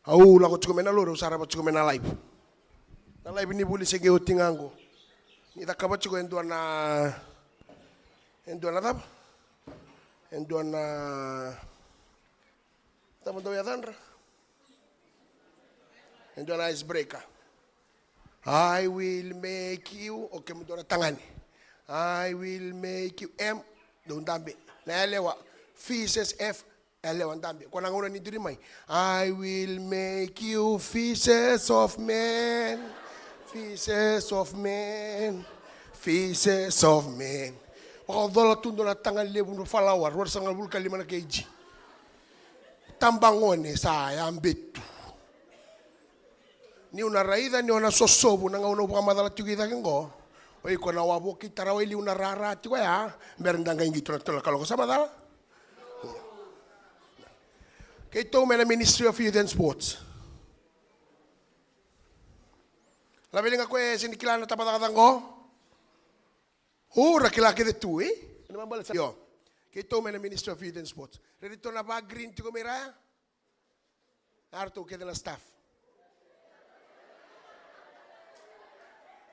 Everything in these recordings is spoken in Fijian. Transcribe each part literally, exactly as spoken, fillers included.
Au lako tiko mai na lori, au sarava tiko mai na live. Na live ni vuli se qai oti ga qo. Ni cakava tiko e dua na, e dua na cava? E dua na, cava dau yacadra? E dua na icebreaker. I will make you. Okay, me dua na tagane. I will make you. M, dou dabe. Na yalewa. Fishes, F, yalewa dabe. Ko na gauna ni duri mai. I will make you fishes of men. Fishes of men. Fishes of men. Vakacola tu dua na taga levu na falawa, rua na sagavulu ka lima na kg. Tabagone sa yabe tu. Niu na raica ni o na sosovu na gauna au vakamacala tiko i cake qo. O iko na wavoki tarawa i liu na rara tiko ya, bera da qai qito na tolo na kaloko sa macala. Keitou mai na Ministry of Youth and Sports. Laveliga koya e sega ni kila na tabacakacaka qo. O ra kila kece tu, e? Io. Keitou mai na Ministry of Youth and Sports. Raica tou na va green tiko mai raya. Aratou kece na staff.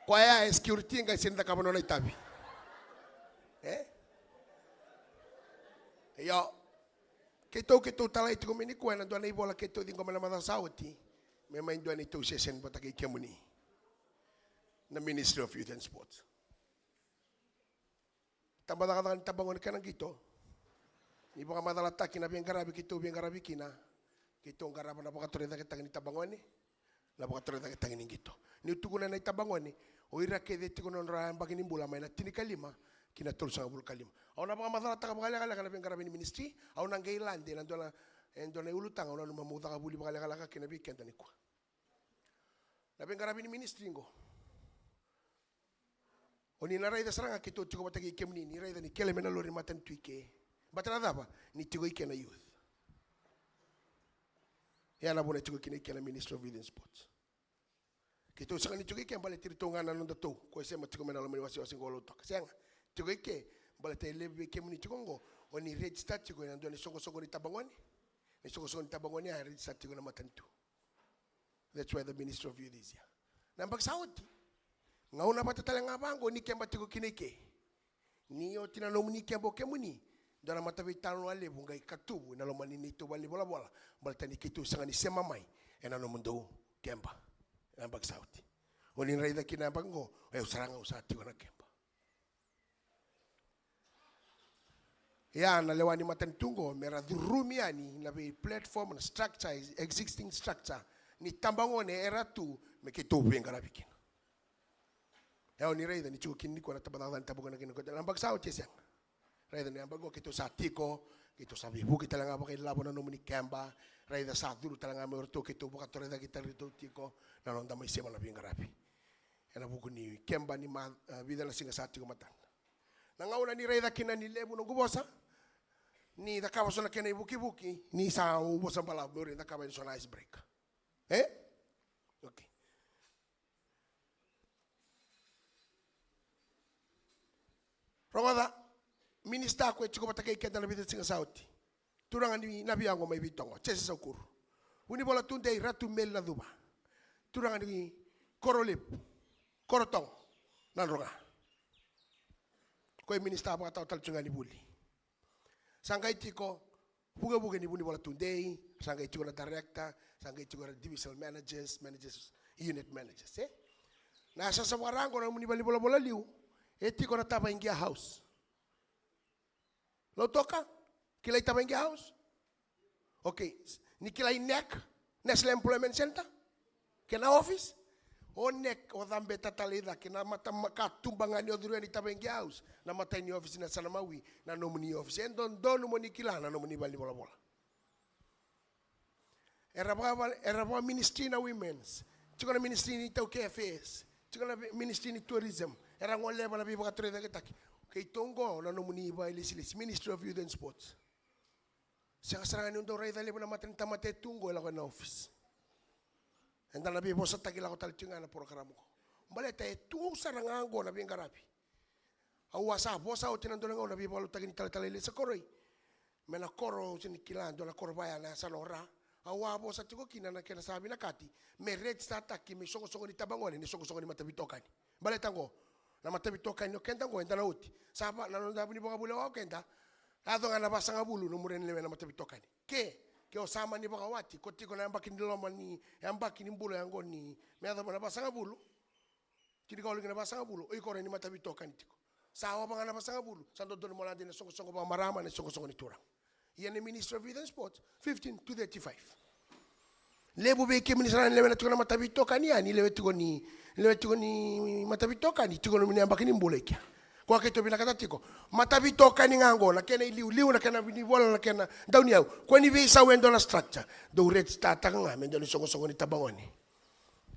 Koya e security qai sega ni cakava nona itavi. E? Io. Keitou, keitou talai tiko mai nikua ena dua na ivola keitou ciqoma na macawa sa oti. Me mai dua neitou session vata kei kemuni. Na Ministry of Youth and Sports. Tabacakacaka ni tabagone kei na qito. Ni vakamacalataki na veiqaravi keitou veiqaravi kina. Keitou qarava na vakatorocaketaki ni tabagone. Na vakatorocaketaki ni qito. Niu tukuna na itabagone, o ira kece tiko na nodra yabaki ni bula mai na tinikalima ki na tolusagavulu ka lima. Au na vakamacalataka vakalekaleka na veiqaravi ni ministry, au na qai lade ena dua na, e dua na iulutaga, au nanuma meu caka vuli vakalekaleka kina vei keda nikua. Na veiqaravi ni ministry qo. O ni na raica sara ga keitou tiko vata kei kemuni, ni raica ni kele mai na lori ni matanitu i ke. Baleta na cava? Ni tiko i ke na youth. Ia na vuna e tiko kina i ke na Ministry of Youth and Sports. Keitou sega ni tiko i ke baleti iratou ga na nodatou, ko e sema tiko mai na loma ni wasewase qo Lautoka. Sega, tiko i ke baleta e levu vei kemuni tiko qo, o ni register tiko ena dua na isoqosoqo ni tabagone. Na isoqosoqo ni tabagone ya e register tiko na matanitu. That's why the Ministry of Youth is here. Na yabaki sa oti. Gauna vata tale ga vaqo ni keba tiko kina i ke. Ni oti na nomuni keba o kemuni. Dua na mataveitalanoa levu qai katuvu ena loma ni neitou valenivolavola. Baleta ni keitou sega ni sema mai ena nomudou keba. Na yabaki sa oti. O ni raica kina yabaki qo, o yau sara ga au sa tiko na keba. Ia na lewa ni matanitu qo me ra curumi yani na vei platform, na structure, existing structure ni tabagone era tu me keitou veiqaravi kina. Ia o ni raica ni tiko kina nikua na tabacakacaka ni tabagone kina ko na yabaki sa oti e sega. Raica na yabaki qo keitou sa tiko, keitou sa veivuke tale ga vakailavo na nomuni keba. Raica sa curu tale ga mai o ratou keitou vakatorocaketaki iratou tiko na noda mai sema na veiqaravi. Ena vuku ni keba ni ma, e, vica na siga sa tiko matada. Na gauna ni raica kina ni levu noqu vosa, ni cakava so na kena ivukivuki, ni sa au vosa balavu meu rai cakava yani so na ice break. E? Okay. Rogoca, minista ko e tiko vata kei keda na vica siga sa oti. Turaga ni Naviago mai Vitogo, Jese Saukuru. Vunivola tudei Ratu Meli Nacuva. Turaga ni Korolevu, Korotogo, Nadroga. Ko e minista vakatawa tale tu ga ni vuli. Sa qai tiko vukevuke ni vunivola tudei, sa qai tiko na director, sa qai tiko na divisional managers, managers, unit managers, e? Na yasayasa vakaraqo na nomuni valenivolavola liu, e tiko na Tavaiqia House. Lautoka, kilai Tavaiqia House? Okay, ni kilai NEC, National Employment Center? Kena office? O NEC, o cabeta tale i cake, na mata ma-, katuba ga ni o curu yani Tavaiqia House, na matai ni office na yasana mawi, na nomuni office. E dodonu mo ni kila na nomuni valenivolavola. Era vaka, era vaka ministry na women's. Tiko na ministry ni iTaukei Affairs. Tiko na vi-, ministry ni tourism. Era goleva na veivakatorocaketaki. Keitou qo na nomuni vakailesilesi, Ministry of Youth and Sports. Sega sara ga ni dau raica levu na mata ni tamata e tu qo e lako ena office. Eda na veivosataki lako tale tiko ga ena porokaramu qo. Baleta e tu sara ga qo na veiqaravi. Au a sa vosa oti na dua na gauna na veivakalotutaki ni talatala i Lesa Koroi. Me na koro, au sega ni kila, dua na koro vaya na yasana o Ra. Au a vosa tiko kina na kena sa vinakati me register-taki me isoqosoqo ni tabagone na isoqosoqo ni mataveitokani. Baleta qo, na mataveitokani o keda qo eda na oti. Sa va na noda yavu ni vakavulewa o keda. Yaco ga na vasagavulu nomu rawa ni lewe na mataveitokani. Ke, ke o sa mani vakawati, ko tiko na yabaki ni loma ni, yabaki ni bula yaqo ni, me yacova na vasagavulu. Tinikawalu ki na vasagavulu, o iko rawa ni mataveitokani tiko. Sa ova ga na vasagavulu, sa dodonu mo lade na isoqosoqo vakamarama, na isoqosoqo ni turaga. Ia na Ministry of Youth and Sports, fifteen to thirty-five. Levu vei kemuni sa na lewena tiko na mataveitokani, ia ni lewe tiko ni, lewe tiko ni mataveitokani, tiko nomuni yabaki ni bula i kea. Koya keitou vinakata tiko. Mataveitokani ga qo, na kena iliuliu, na kena vinivola, na kena dauniyau. Koya ni veisau e dua na structure. Dou register-taka ga me dua na isoqosoqo ni tabagone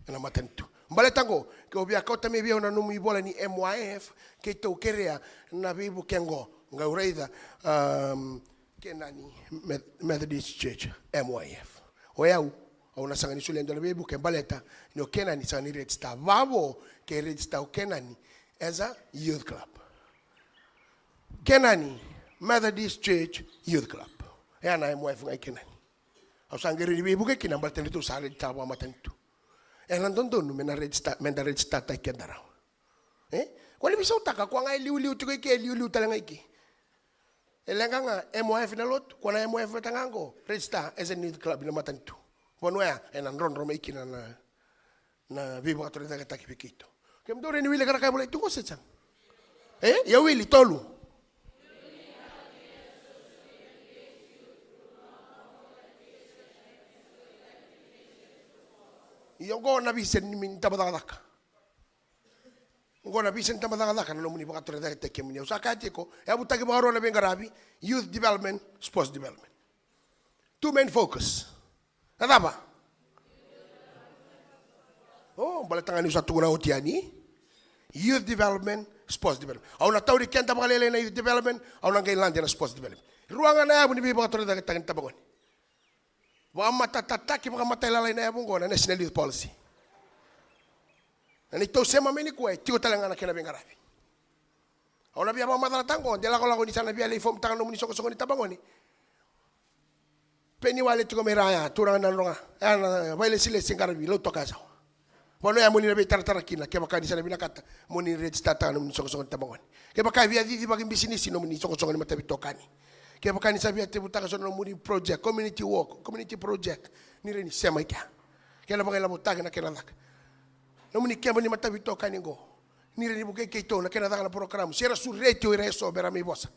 ena matanitu. Baleta qo, ke o via kauta mai vei au na nomu ivola ni M Y F, keitou kerea na veivuke qo, qai raica, um, Kenani Meth-, Methodist Church, M Y F. O yau, au na sega ni solia e dua na veivuke baleta ni o Kenani sega ni register. Vavo ke register o Kenani as a youth club. Kenani Methodist Church Youth Club. E a na M Y F ga i Kenani. Au sa qai rawa ni veivuke kina baleta ni tou sa register vakamatanitu. E na dodonu me na register, me da register-taki keda rawa. E? Ko ni veisautaka, ko ga e liuliu tiko i ke, e liuliu tale ga i ke. E leqa ga M Y F na lotu, ko na M Y F vata ga qo, register as a youth club na matanitu. Vanua ya, e na drodro mai kina na, na veivakatorocaketaki vei keitou. Kemudou rawa ni wili ka na ka e volai tu qo se sega? E? Ia wili, tolu. Ia qo na vision ni, ni tabacakacaka. Qo na vision ni tabacakacaka na nomuni vakatorocaketaki kemuni. Au sa kaya tiko, e yavutaki vakarua na veiqaravi, youth development, sports development. Two main focus. Na cava? O, baleta ga niu sa tukuna oti yani. Youth development, sports development. Au na tauri keda vakalailai na youth development, au na qai lade na sports development. Rua ga na yavu ni veivakatorocaketaki ni tabagone. Vakamatatataki, vakamatailalai na yavu oqo na National Youth Policy. Na neitou sema mai nikua e tiko tale ga na kena veiqaravi. Au na via vakamacalataka oqo, de lakolako ni sa na via lai fomutaka nomuni soqosoqo ni tabagone. Peni wale tiko mai ra ya, turaga na droga. Ya na vailesilesi qaravi, lau toka ya sawa. Vanua ya mo ni na veitaratara kina, kevaka ni sa na vinakata mo ni register-taka nomuni soqosoqo ni tabagone. Kevaka e via cici vakabisinisi nomuni soqosoqo ni mataveitokani. Kevaka ni sa via tevutaka so na nomuni project, community work, community project, ni rawa ni sema i kea. Kena vakailavotaki na kena caka. Nomuni keba ni mataveitokani qo. Ni rawa ni vukei keitou na kena caka na porokaramu. Se ra sureti o ira eso me ra mai vosa.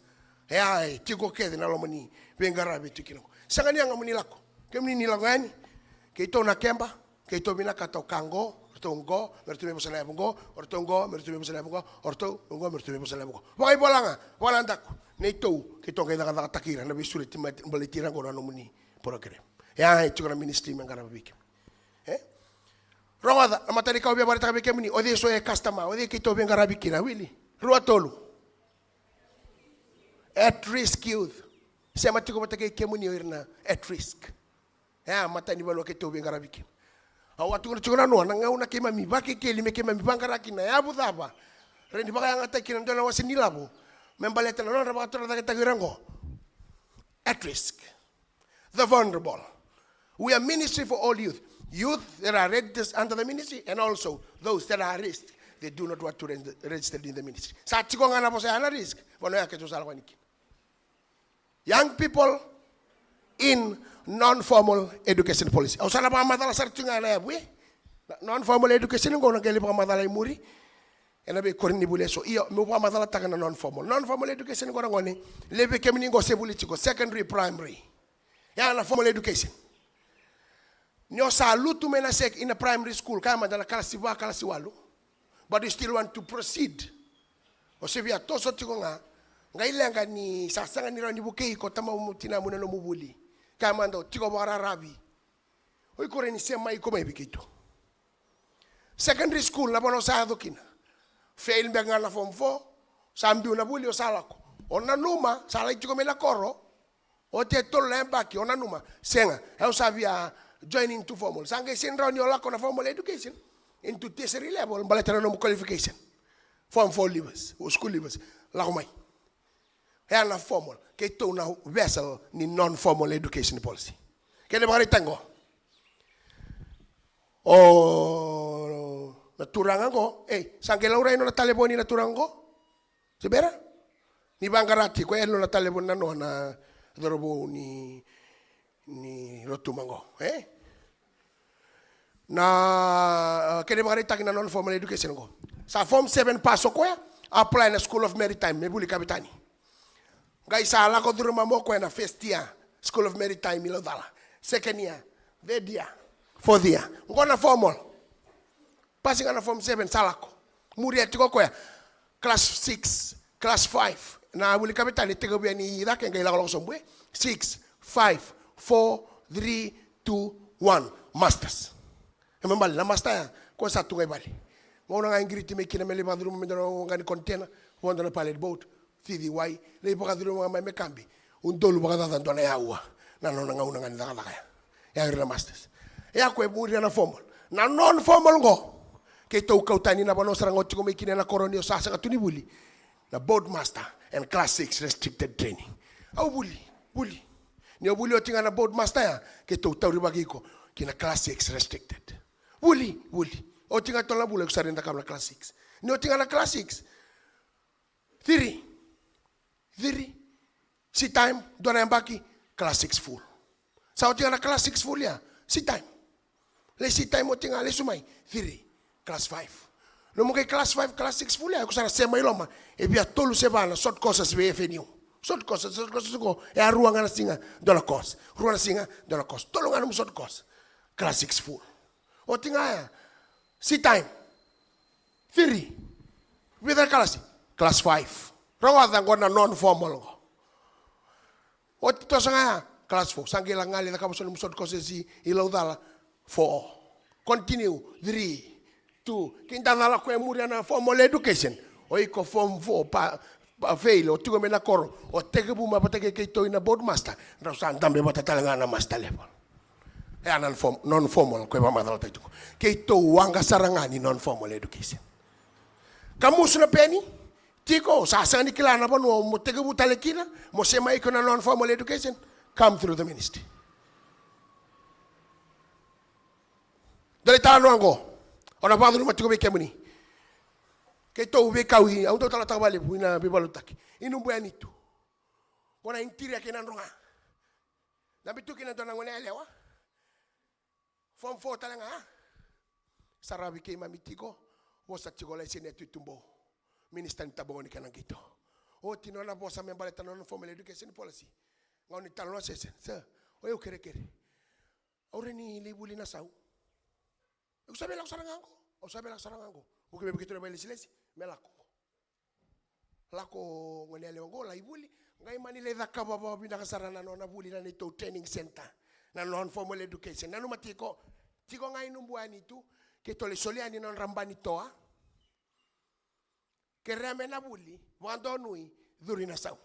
E a, e tiko kece na loma ni veiqaravi e tiko kina qo. Sega ni yaga mo ni lako. Kemuni ni lako yani. Keitou na keba. Keitou vinakata o ka qo, o ratou qo, me ratou mai vosa na yavu qo, o ratou qo, me ratou mai vosa na yavu qo, o ratou qo, me ratou mai vosa na yavu qo. Vakaivola ga, vakaladaku. Neitou, keitou qai cakacakataki ira, na veisureti baleti ira qo na nomuni program. E a, e tiko na ministry me qarava vei kemuni. E? Rogoca, na matanikau via vakaraitaka vei kemuni, o cei so e customer, o cei keitou veiqaravi kina, wili. Rua tolu. At risk youth. Sema tiko vata kei kemuni o ira na at risk. E a matanivanua keitou veiqaravi kina. Au a tukuna tiko na noa, na gauna keimami vakekeli me keimami vaqara kina, e yavu cava? Rawa ni vakayagataki kina dua na wase ni lavo. Me baleta na nodra vakatorocaketaki ira qo. At risk. The vulnerable. We are ministry for all youth. Youth that are registered under the ministry and also those that are at risk. They do not want to re-, register in the ministry. Sa tiko ga na vosa ya na risk. Vanua ya keitou sa lako yani kina. Young people in non-formal education policy. Au sa na vakamacala sara tu ga na yavu e. Na non-formal education qo na qai lai vakamacala i muri. Ena veikoro ni vuli eso. Io, meu vakamacalataka na non-formal. Non-formal education qo na gone. Levu vei kemuni qo se vuli tiko. Secondary, primary. Ya na formal education. Ni o sa lutu mai na sec-, ina primary school. Kaya mada na kalasi va, kalasi walu. But you still want to proceed. O se via toso tiko ga, qai leqa ni sa sega ni rawa ni vukei iko tamamu, tinamu na nomu vuli. Kaya mada o tiko vakararavi. O iko rawa ni sema iko mai vei keitou. Secondary school na vanua o sa yaco kina. Fail beka ga na form four, sa biu na vuli o sa lako. O nanuma, sa lai tiko mai na koro. Oti e tolu na yabaki, o nanuma. Sega, au sa via join into formal. Sa qai sega ni rawa ni o lako na formal education into tertiary level, baleta na nomu qualification. Form four leavers, o school leavers. Lako mai. E a na formal. Keitou na vessel ni non-formal education policy. Kena ivakaraitaki qo. O na turaga qo, ei, sa qai laurai nona talevoni na turaga qo. Se bera? Ni vaqara tiko e nona talevoni na nona cauravou ni, ni Rotuma qo, e? Na, a, kena ivakaraitaki na non-formal education qo. Sa form seven pass o koya, apply na School of Maritime, me vuli kavetani. Qai sa lako curuma mai o koya na first year, School of Maritime i Laucala. Second year, third year, fourth year. Qo na formal. Pasi ga na form seven, sa lako. Muria tiko o koya. Class six, class five. Na vuli kavetani, tekivu yani cake, qai lakolako sobu e. Six, five, four, three, two, one. Masters. E me bale, na master ya, ko sa tu ga i vale. Gauna ga e qiriti mai kina me lai vakacuruma me dua na oga ni container, vodo na pilot boat, cici wai, lai vakacuruma ga mai me kabi. Udolu vakacaca dua na yaua, na nona gauna ga ni cakacaka ya. Ya ira na masters. Ya ko e muria na formal. Na non-formal qo, keitou kau tani na vanua sara ga o tiko mai kina na koro ni o sa sega tu ni vuli. Na boat master and class six restricted training. Au vuli, vuli. Ni o vuli oti ga na boat master ya, keitou taurivaki iko ki na class six restricted. Vuli, vuli. Oti ga tolu na vula iko sa rawa ni cakava na class six. Ni oti ga na class six, three, three, sea time, dua na yabaki, class six full. Sa oti ga na class six full ya, sea time. Lai sea time oti ga, lesu mai, three, class five. Nomu qai class five, class six full ya, iko sa na sema i loma e via tolu se va na short courses vei F N U. Short courses, short courses qo e a rua ga na siga, dua na course. Rua na siga, dua na course. Tolu ga nomu short course. Class six full. Oti ga ya, sea time, three. Vica na kalasi? Class five. Rogoca qo na non-formal qo. Oti toso ga ya, class four. Sa qai lako ga lai cakava so na nomu short courses i, i Laucala, four. Continue, three, two. Keda cala ko e muria na formal education. O iko form four, pa, pa fail, o tiko mai na koro, o tekivu mai vata kei keitou na boat master. Drau sa dabe vata tale ga na master level. E a non-form-, non-formal ko e vakamacalataki tiko. Keitou waqa sara ga ni non-formal education. Kamusu na peni, tiko, sa sega ni kila na vanua mo tekivu tale kina, mo sema iko na non-formal education, come through the ministry. Dua na italanoa qo, au na vakacuruma tiko vei kemuni. Keitou veikau i, au dau talataka vakalevu ina veivakalotutaki. I Nubuanitu. Qo na interior kei Nadroga. Dabe tu kina dua na gone yalewa. Form four tale ga. Sa rawa vei keimami tiko. Vosa tiko Laisenia Tuitubou, minisita ni tabagone kei na qito. Oti nona vosa me baleta na non-formal education policy. Gauna ni talanoa sese, sir, o yau kerekere. Au rawa ni lai vuli Nasau? Au sa via lako sara ga qo. Au sa via lako sara ga qo. Vuki mai vei keitou na vakailesilesi me lako qo. Lako gone yalewa qo, lai vuli. Qai mani lai cakava vakavinaka sara na nona vuli na neitou training center, na non-formal education. Nanuma tiko, tiko ga i Nubuanitu, keitou lai solia yani na nodra ba ni toa. Kerea me na vuli vakadonui, curu i Nasau.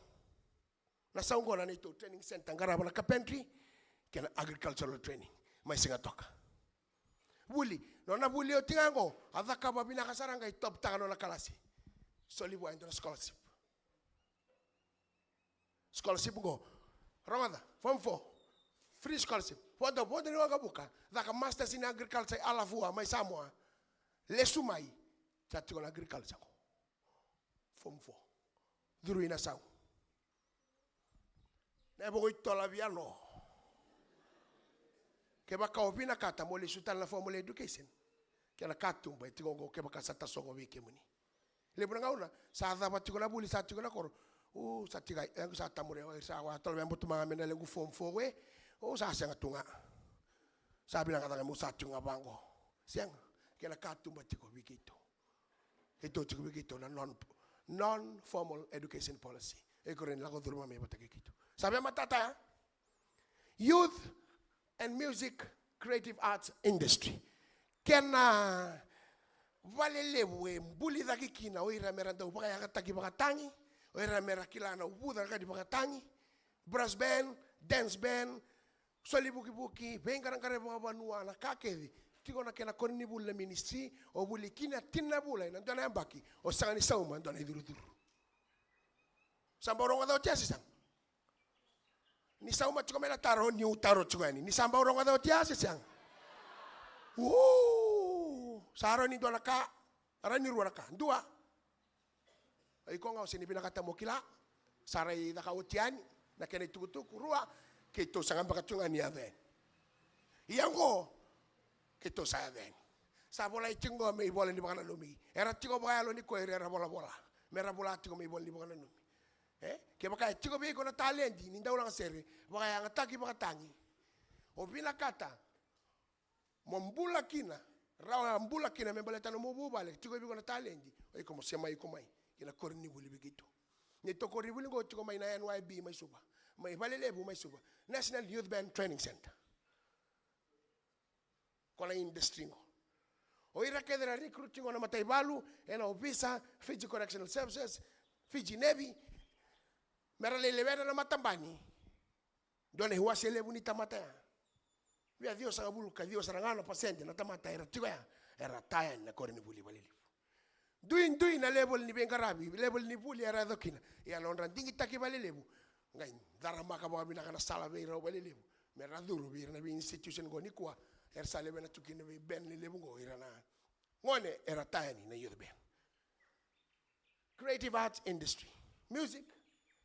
Nasau qo na neitou training center, qarava na carpentry kei na agricultural training mai Sigatoka. Vuli, nona vuli oti ga qo, a cakava vinaka sara, qai top-taka nona kalasi. Soli vua e dua na scholarship. Scholarship qo, rogoca, form four, free scholarship. Vodo, vodo ni waqavuka, caka masters in agriculture i Alafua mai Samoa. Lesu mai, sa tiko na agriculture qo. Form four. Curu i Nasau. Na yavoko i Tola via no. Kevaka o vinakata mo lesu tale na formal education, kena katuba e tiko qo kevaka sa tasogo vei kemuni. Levu na gauna sa cava tiko na vuli, sa tiko na koro. U, sa tiko ai, e, sa tamure, sa wa tola me botu maga me na lequ form four we. U, sa sega tu ga. Sa vinaka cake meu sa tiko ga vaqo. Sega, kena katuba tiko vei keitou. Keitou tiko vei keitou na non, non-formal education policy. E kore ni lako curuma mai vata kei keitou. Sa via matata ya? Youth and music creative arts industry. Kena vale levu e buli cake kina o ira mera dau vakayagataki vakatagi, o ira mera kila na uvuca na ka ni vakatagi, brass band, dance band, soli vukivuki, veiqaraqara vakavanua, na ka kece. Tiko na kena koronivuli na ministry, o vuli kina tini na vula ena dua na yabaki, o sega ni sauma e dua na icurucuru. Sa bau rogoca oti ya se sega? Ni sauma tiko mai na taro, niu taro tiko yani. Ni sa bau rogoca oti ya se sega? Uu, sa rawa ni dua na ka, rawa ni rua na ka. Dua. O iko ga o sega ni vinakata mo kila, sa rai caka oti yani na kena itukutuku. Rua, keitou sega beka tu ga ni yaco yani. Ia oqo, keitou sa yaco yani. Sa volai tiko qo me ivola ni vakananumi. Era tiko vakayalo ni ko ira era volavola. Me ra vola tiko me ivola ni vakananumi. E? Kevaka e tiko vei iko na taledi ni dau lagasere, vakayagataki vakatagi. O vinakata mo bula kina, rawa bula kina me baleta na nomu vuvale, tiko vei iko na taledi, o iko mo semai iko mai ki na koronivuli vei keitou. Neitou koronivuli qo tiko mai na N Y B mai Suva, mai Valelevu mai Suva, National Youth Band Training Center. Ko na industry qo. O ira kece era recruit qo na mataivalu, ena ovisa, Fiji Correctional Services, Fiji Navy, mera lai lewena na matabani. Dua na iwase levu ni tamata ya. Via ciwasagavulu ka ciwa sara ga na pasede na tamata era tiko ya, era retire yani na koronivuli Valelevu. Duidui na level ni veiqaravi, level ni vuli era yaco kina. Ia nodra digitaki Valelevu, qai caramaka vakavinaka na sala vei ira o Valelevu, mera curu vei ira na vei institution qo nikua era sa lewena tu kina na vei band lelevu qo, ira na gone era retire yani na youth band. Creative arts industry, music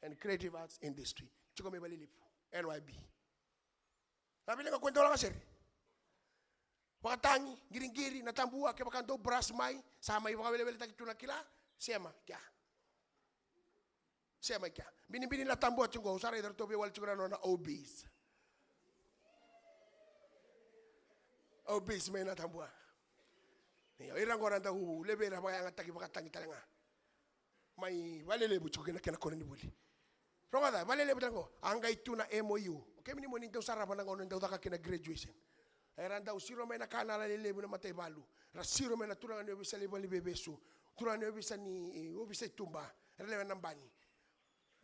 and creative arts industry. Tiko mai Valelevu, N Y B. Na vilega ko e dau lagasere. Vakatagi, qiriqiri, na tabua, kevaka dou brush mai, sa mai vakaweleweletaki tu na kila, sema kea. Sema kea. Binibini na tabua tiko, sa raica ratou veiwali tiko na nona obese. Obese mai na tabua. Io, ira qo ra dau levei ira vakayagataki vakatagi tale ga. Mai Valelevu tiko kina kena koronivuli. Rogoca, Valelevu tale qo, a qai tu na M O U. O kemuni mo ni dau sarava na gauna ni dau caka kina graduation. Era dau siro mai na kanala lelevu na mataivalu. Ra siro mai na turaga ni ovisa ni valeniveivesu, turaga ni ovisa ni, e, ovisa i tuba. Era lewe na bani.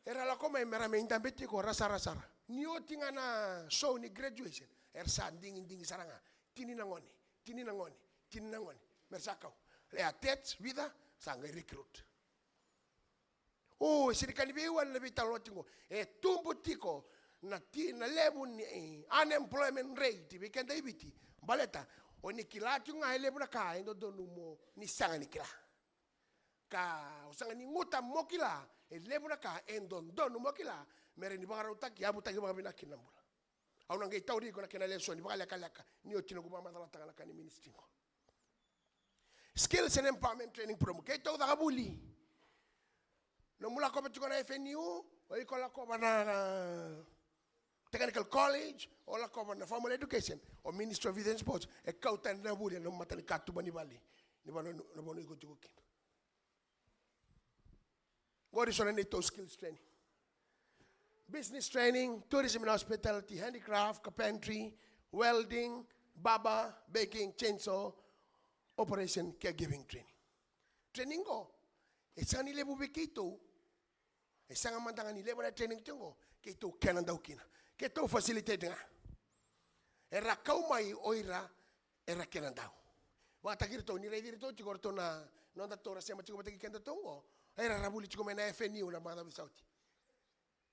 Era lako mai mera mai dabe tiko, ra sarasara. Ni oti ga na show ni graduation, era sa digidigi sara ga. Tini na gone, tini na gone, tini na gone. Mera sa kau. E attach, vica, sa qai recruit. O, e sega ni ka ni veiwali na veitalanoa tiko qo. E tubu tiko na ti, na levu ni, e, unemployment rate vei keda i Viti. Baleta, o ni kila tiko ga e levu na ka e dodonu mo ni sega ni kila. Ka o sega ni guta mo kila, e levu na ka e dodonu mo kila, me rawa ni vakarautaki, yavutaki vakavinaka kina na bula. Au na qai tauri iko na kena lesoni vakalekaleka ni oti noqu vakamacalataka na ka ni ministry qo. Skills and Empowerment Training Program. Keitou caka vuli. Nomu lakova tiko na F N U, o iko lakova na, na Technical College, o lakova na Formal Education, o Ministry of Youth and Sports e kau tani na vuli ena nomu matanikatuba ni vale, ni vanua, na vanua iko tiko kina. Qori so na neitou skills training. Business training, tourism and hospitality, handicraft, carpentry, welding, barber, baking, chainsaw, operation, caregiving training. Training qo e sega ni levu vei keitou. E sega mada ga ni levu na training tiko qo, keitou kena dau kina. Keitou facilitate ga. Era kau mai o ira era kena dau. Vakataki iratou, ni raici iratou tiko o ratou na nodatou ra sema tiko vata kei kedatou qo. Era ra vuli tiko mai na F N U na macawa sa oti.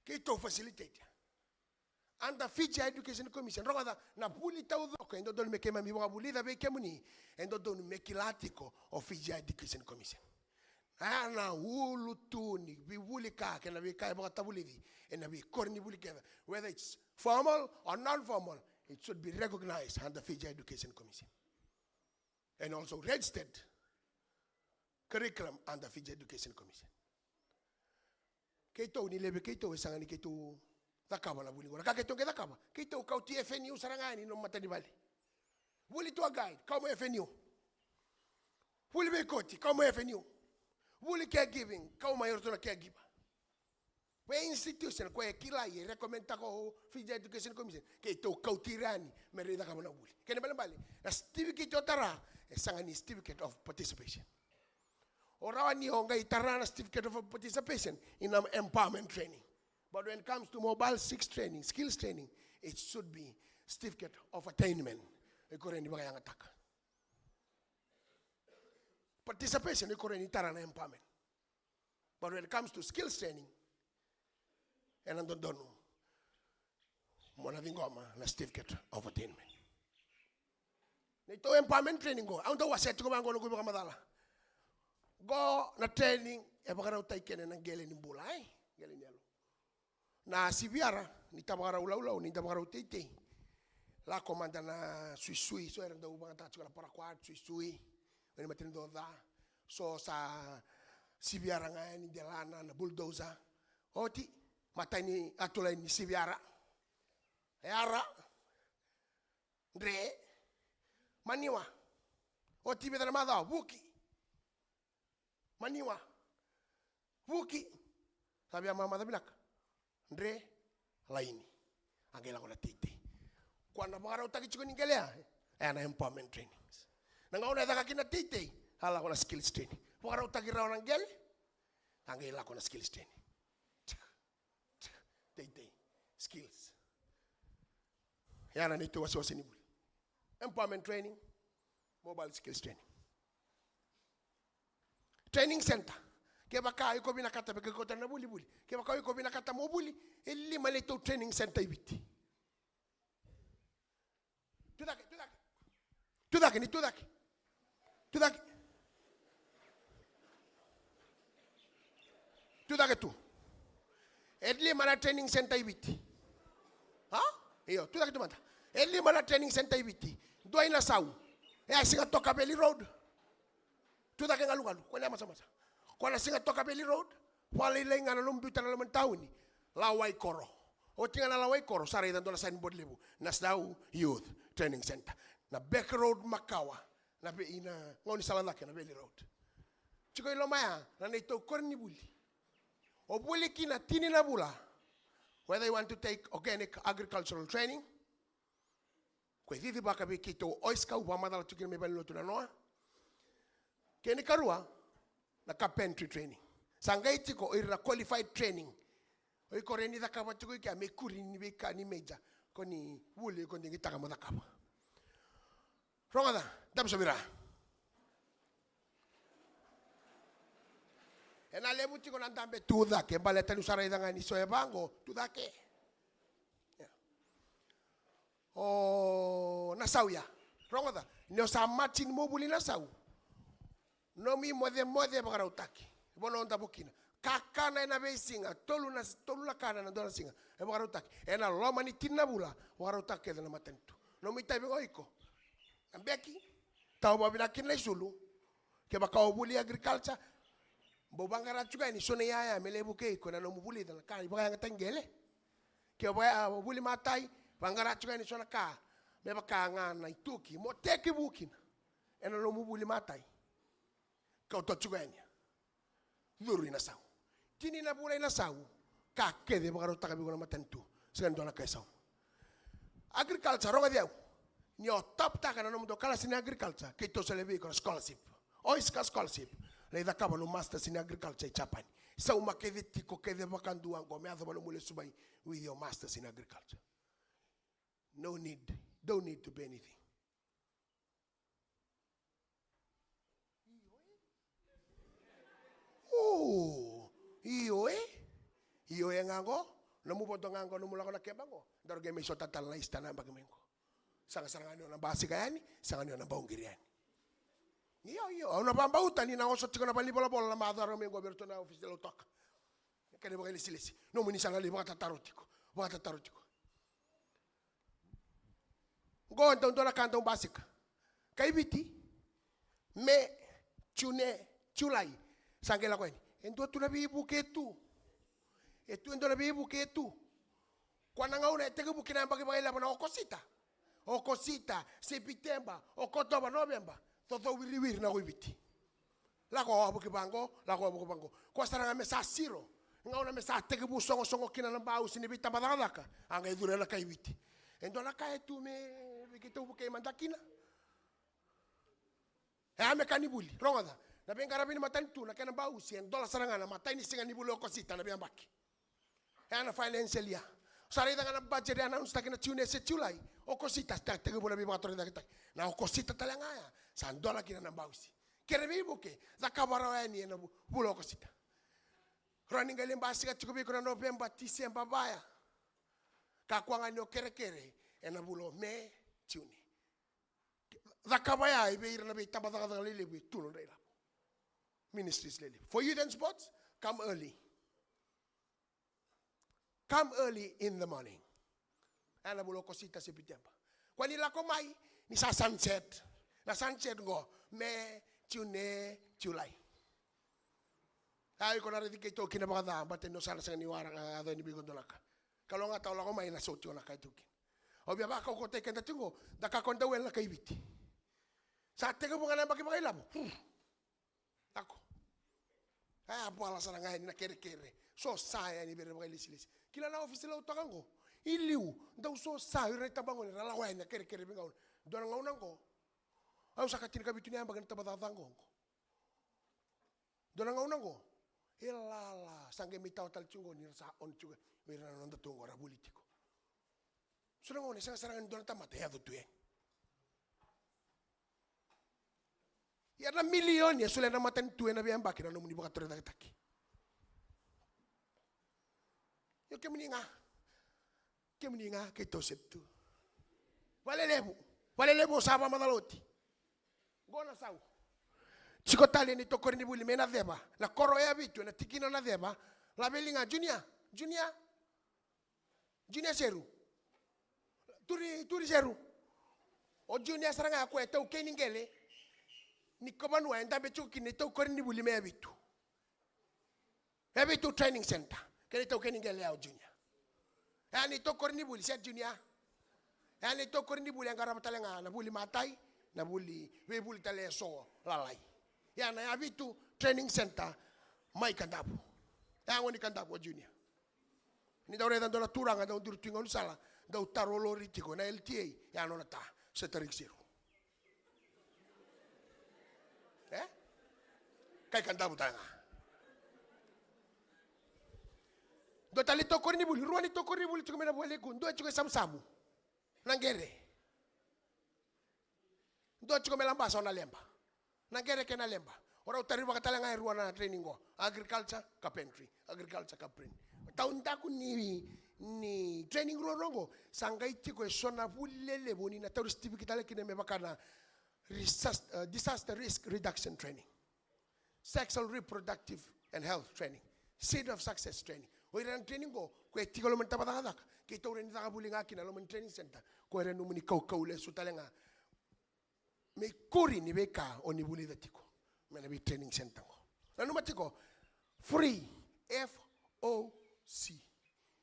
Keitou facilitate. Under Fiji Education Commission, rogoca, na vuli taucoko e dodonu me keimami vakavulica vei kemuni, e dodonu me kila tiko o Fiji Education Commission. A, na ulutu ni veivuli ka kei na veika e vakatavulici ena veikoro ni vuli kece, whether it's formal or non-formal, it should be recognized under Fiji Education Commission. And also registered curriculum under Fiji Education Commission. Keitou, ni levu vei keitou e sega ni keitou cakava na vuli qo. Na ka keitou qai cakava, keitou kauti F N U sara ga yani nomu matanivale. Vuli tour guide, kau mai F N U. Vuli veikoti, kau mai F N U. Vuli caregiving, kau mai o ratou na caregiver. Vei institution ko e kilai, e recommend taka o Fiji Education Commission, keitou kauti ira yani me ra cakava na vuli. Kena ibalebale, na certificate o tara e sega ni certificate of participation. O rawa ni o qai tara na certificate of participation ina empowerment training. But when it comes to mobile six training, skills training, it should be certificate of attainment. E koya ni vakayagataka. Participation e koya ni tara na empowerment. But when it comes to skills training, ena dodonu mo na ciqoma na certificate of attainment. Neitou empowerment training qo, au dau wasea tiko vaqo noqu ivakamacala. Qo na training e vakarautaki kina na qele ni bula, e? Qele ni yalo. Na C V R, ni da vakarau laulau, ni da vakarau teitei. Lako mada na suisui, so era dau vakayagataka tiko na paraquat, suisui, o ni matanitu ca. So sa C V R ga yani, delana, na bulldozer. Oti, matai ni atulai ni C V R. Era, dre, maniwa. Oti vica na macawa, vuki. Maniwa. Vuki. Sa via mamaca vinaka. Dre, laini. A qai lako na teitei. Koya na vakarautaki tiko ni qele ya, e na empowerment trainings. Na gauna e caka kina na teitei, a lako na skills training. Vakarautaki rawa na qele, a qai lako na skills training. Teitei, skills. Ya na neitou wasewase ni vuli. Empowerment training, mobile skills training. Training center. Kevaka o iko vinakata, me kauta na vulivuli. Kevaka o iko vinakata mo vuli, e lima neitou training center i Viti. Tucake, tucake. Tucake, ni tucake. Tucake. Tucake tu. E lima na training center i Viti. Ha? Io, tucake tu mada. E lima na training center i Viti. Dua i Nasau. E a Sigatoka Valley Road. Tucake galugalu, ko na masamasa. Ko na Sigatoka Valley Road, vakalailai ga na nomu biuta na loma ni tauni. Lawaikoro. Oti ga na Lawaikoro, sa raica dua na signboard levu. Nasau Youth Training Center. Na back road makawa. Na vei, na gaunisala cake na Valley Road. Tiko i loma ya, na neitou koronivuli. O vuli kina tini na vula. Whether you want to take organic agricultural training, ko e cicivaka vei keitou oiska, au vakamacala tu kina mai valenilotu na noa. Kei na ikarua, na carpentry training. Sa qai tiko o ira na qualified training. O iko rawa ni cakava tiko i kea me ikuri ni veika ni major ko ni vuli, ko ni qitaka mo cakava. Rogoca, dabe sobu i ra. E na levu tiko na dabe tu cake, baleta niu sa raica ga ni so e vaqo, tu cake. O Nasau ya. Rogoca, ni o sa matching mo vuli Nasau. Nomu imocemoce e vakarautaki. Vanua o davo kina. Kakana e na veisiga, tolu na, tolu na kana e na dua na siga. E vakarautaki. E na loma ni tini na vula, vakarautaki kece na matanitu. Nomu itavi ga o iko. Na beki, tau vakavinaka kina na isulu. Kevaka o vuli agriculture, bau vaqara tiko yani so na iyaya me lai vukei iko na nomu vulica na ka ni vakayagataki qele. Ke o vuli matai, vaqara tiko yani so na ka me vaka ga na ituki mo tekivu kina e na nomu vuli matai. Kauta tiko yani. Curu i Nasau. Tini na vula i Nasau. Ka kece e vakarautaka vei iko na matanitu. Sega ni dua na ka e sauma. Agriculture, rogoci au. Ni o top-taka na nomudou kalasi ni agriculture, keitou solia vei iko na scholarship. Oiska scholarship. Lai cakava nomu masters in agriculture i Japani. Sauma kece tiko kece vakadua oqo me yacova nomu lesu mai with your masters in agriculture. No need, don't need to pay anything. O, io e. Io e ga qo. Nomu vodo ga qo, nomu lako na keba qo. Daru qai mai sota tale na Easter na yabaki mai qo. Sega sara ga ni o na basika yani, sega ni o na bauqiri yani. Io, io, au na vakabauta ni na oso tiko na valenivolavola na macawa mai qo vei iratou na ofisi ni Lautoka. Kena vakailesilesi. Nomuni sa na lai vakatataro tiko. Vakatataro tiko. Qo e dau dua na ka dau basika. Kai Viti, Me, June, July. Sa qai lako yani. E dua tu na veivuke tu. E tu e dua na veivuke tu. Koya na gauna e tekivu kina na yabaki vakailavo na Okosita. Okosita, Sepiteba, Okotova, Noveba. Cocou wiriwiri na ko i Viti. Lako wavoki vaqo, lako wavoki vaqo. Koya sara ga me sa siro. Gauna me sa tekivu sogosogo kina na bausi ni veitabacakacaka. A qai curu na kai Viti. E dua na ka e tu me vei keitou vukei mada kina. E a me ka ni vuli. Rogoca. Na veiqaravi ni matanitu, na kena bausi e dola sara ga na imatai ni siga ni vula o Okosita na veiyabaki. E a na financial year. Sa raica ga na budget e announce-taki na June se July. Okosita sa tekivu na veivakatorocaketaki. Na Okosita tale ga ya. Sa dola kina na bausi. Kere veivuke. Cakava rawa yani ena vu-, vula o Okosita. Rawa ni qai lai basika tiko vei iko na Noveba, Tiseba, vaya. Kakua ga ni o kerekere ena vula o Me, June. Cakava ya e vei ira na veitabacakacaka lelevu e tu nodra ilavo. Ministries lelevu. For youth and sports, come early. Come early in the morning. Ena vula o Okosita, Sepiteba. Koya ni lako mai, ni sa sunset. Na sunset qo, Me, June, July. A, iko na raici keitou kina vakaca, baleta ni o sa na sega ni waraka, a, yaco yani vei iko dua na ka. Kalougata o lako mai na soti o na kai tu kina. Au via vakaukauataki keda tiko, da kakua ni dau wele na kai Viti. Sa tekivu ga na yabaki vakailavo. Hmm. Lako. A, bala sara ga yani na kerekere. Sosa yani vei ira vakailesilesi. Kila na ofisi Lautoka qo. I liu, dau sosa, ira na itabagone, ra lako yani na kerekere veigauna. Dua na gauna qo. Au sa ka tinikavitu ni yabaki na tabacakacaka qo. Dua na gauna qo, e lala, sa qai mai tawa tale tiko qo ni ra sa on tiko, vei ira na noda tu qo ra vuli tiko. So na gauna e sega sara ga ni dua na tamata e yaco tu yani. Ia na milioni e solia na matanitu ena veiyabaki na nomuni vakatorocaketaki. Io kemuni ga, kemuni ga keitou se tu. Valelevu, valelevu au sa vakamacala oti. Qo na sau. Tiko tale neitou koronivuli mai Naceva. Na koro e Yavitu, ena tikina o Naceva. Laveli ga, Junior, Junior. Junior Seru. Turi, Turi Seru. O Junior sara ga koya e taukei ni qele. Ni ko vanua e dabe tiko kina neitou koronivuli mai Yavitu. E Yavitu Training Center. Kena itaukei ni qele ya o Junior. E a neitou koronivuli, se Junior. E a neitou koronivuli e qarava tale ga na vuli matai, na vuli, veivuli tale eso lalai. Ia na Yavitu Training Center mai Kadavu. E a gone ni Kadavu o Junior. Ni dau raica dua na turaga dau duri tu i gaunisala, dau taro lori tiko na L T A, e a nona ta, se Tariki Seru. E? Kai Kadavu tale ga. Dua tale ni tokori ni vuli, rua ni tokori ni vuli tiko mai na Vualiku, dua tiko e Savusavu. Na qere. Dua tiko mai Labasa o Naleba. Na qere kei Naleba. O rau tarivaka tale ga e rua na training qo. Agriculture, carpentry. Agriculture, carpentry. Taudaku ni, ni training ruarua qo. Sa qai tiko e so na vuli lelevu ni na tauri certificate tale kina me vaka na Resas-, uh, disaster risk reduction training, sexual reproductive and health training, seed of success training. O ira na training qo, ko e tiko loma ni tabacakacaka, keitou rawa ni caka vuli ga kina loma ni training center, ko ira nomuni kaukau lesu tale ga. Me ikuri ni veika o ni vulica tiko mai na vei training center qo. Nanuma tiko, free, F O C.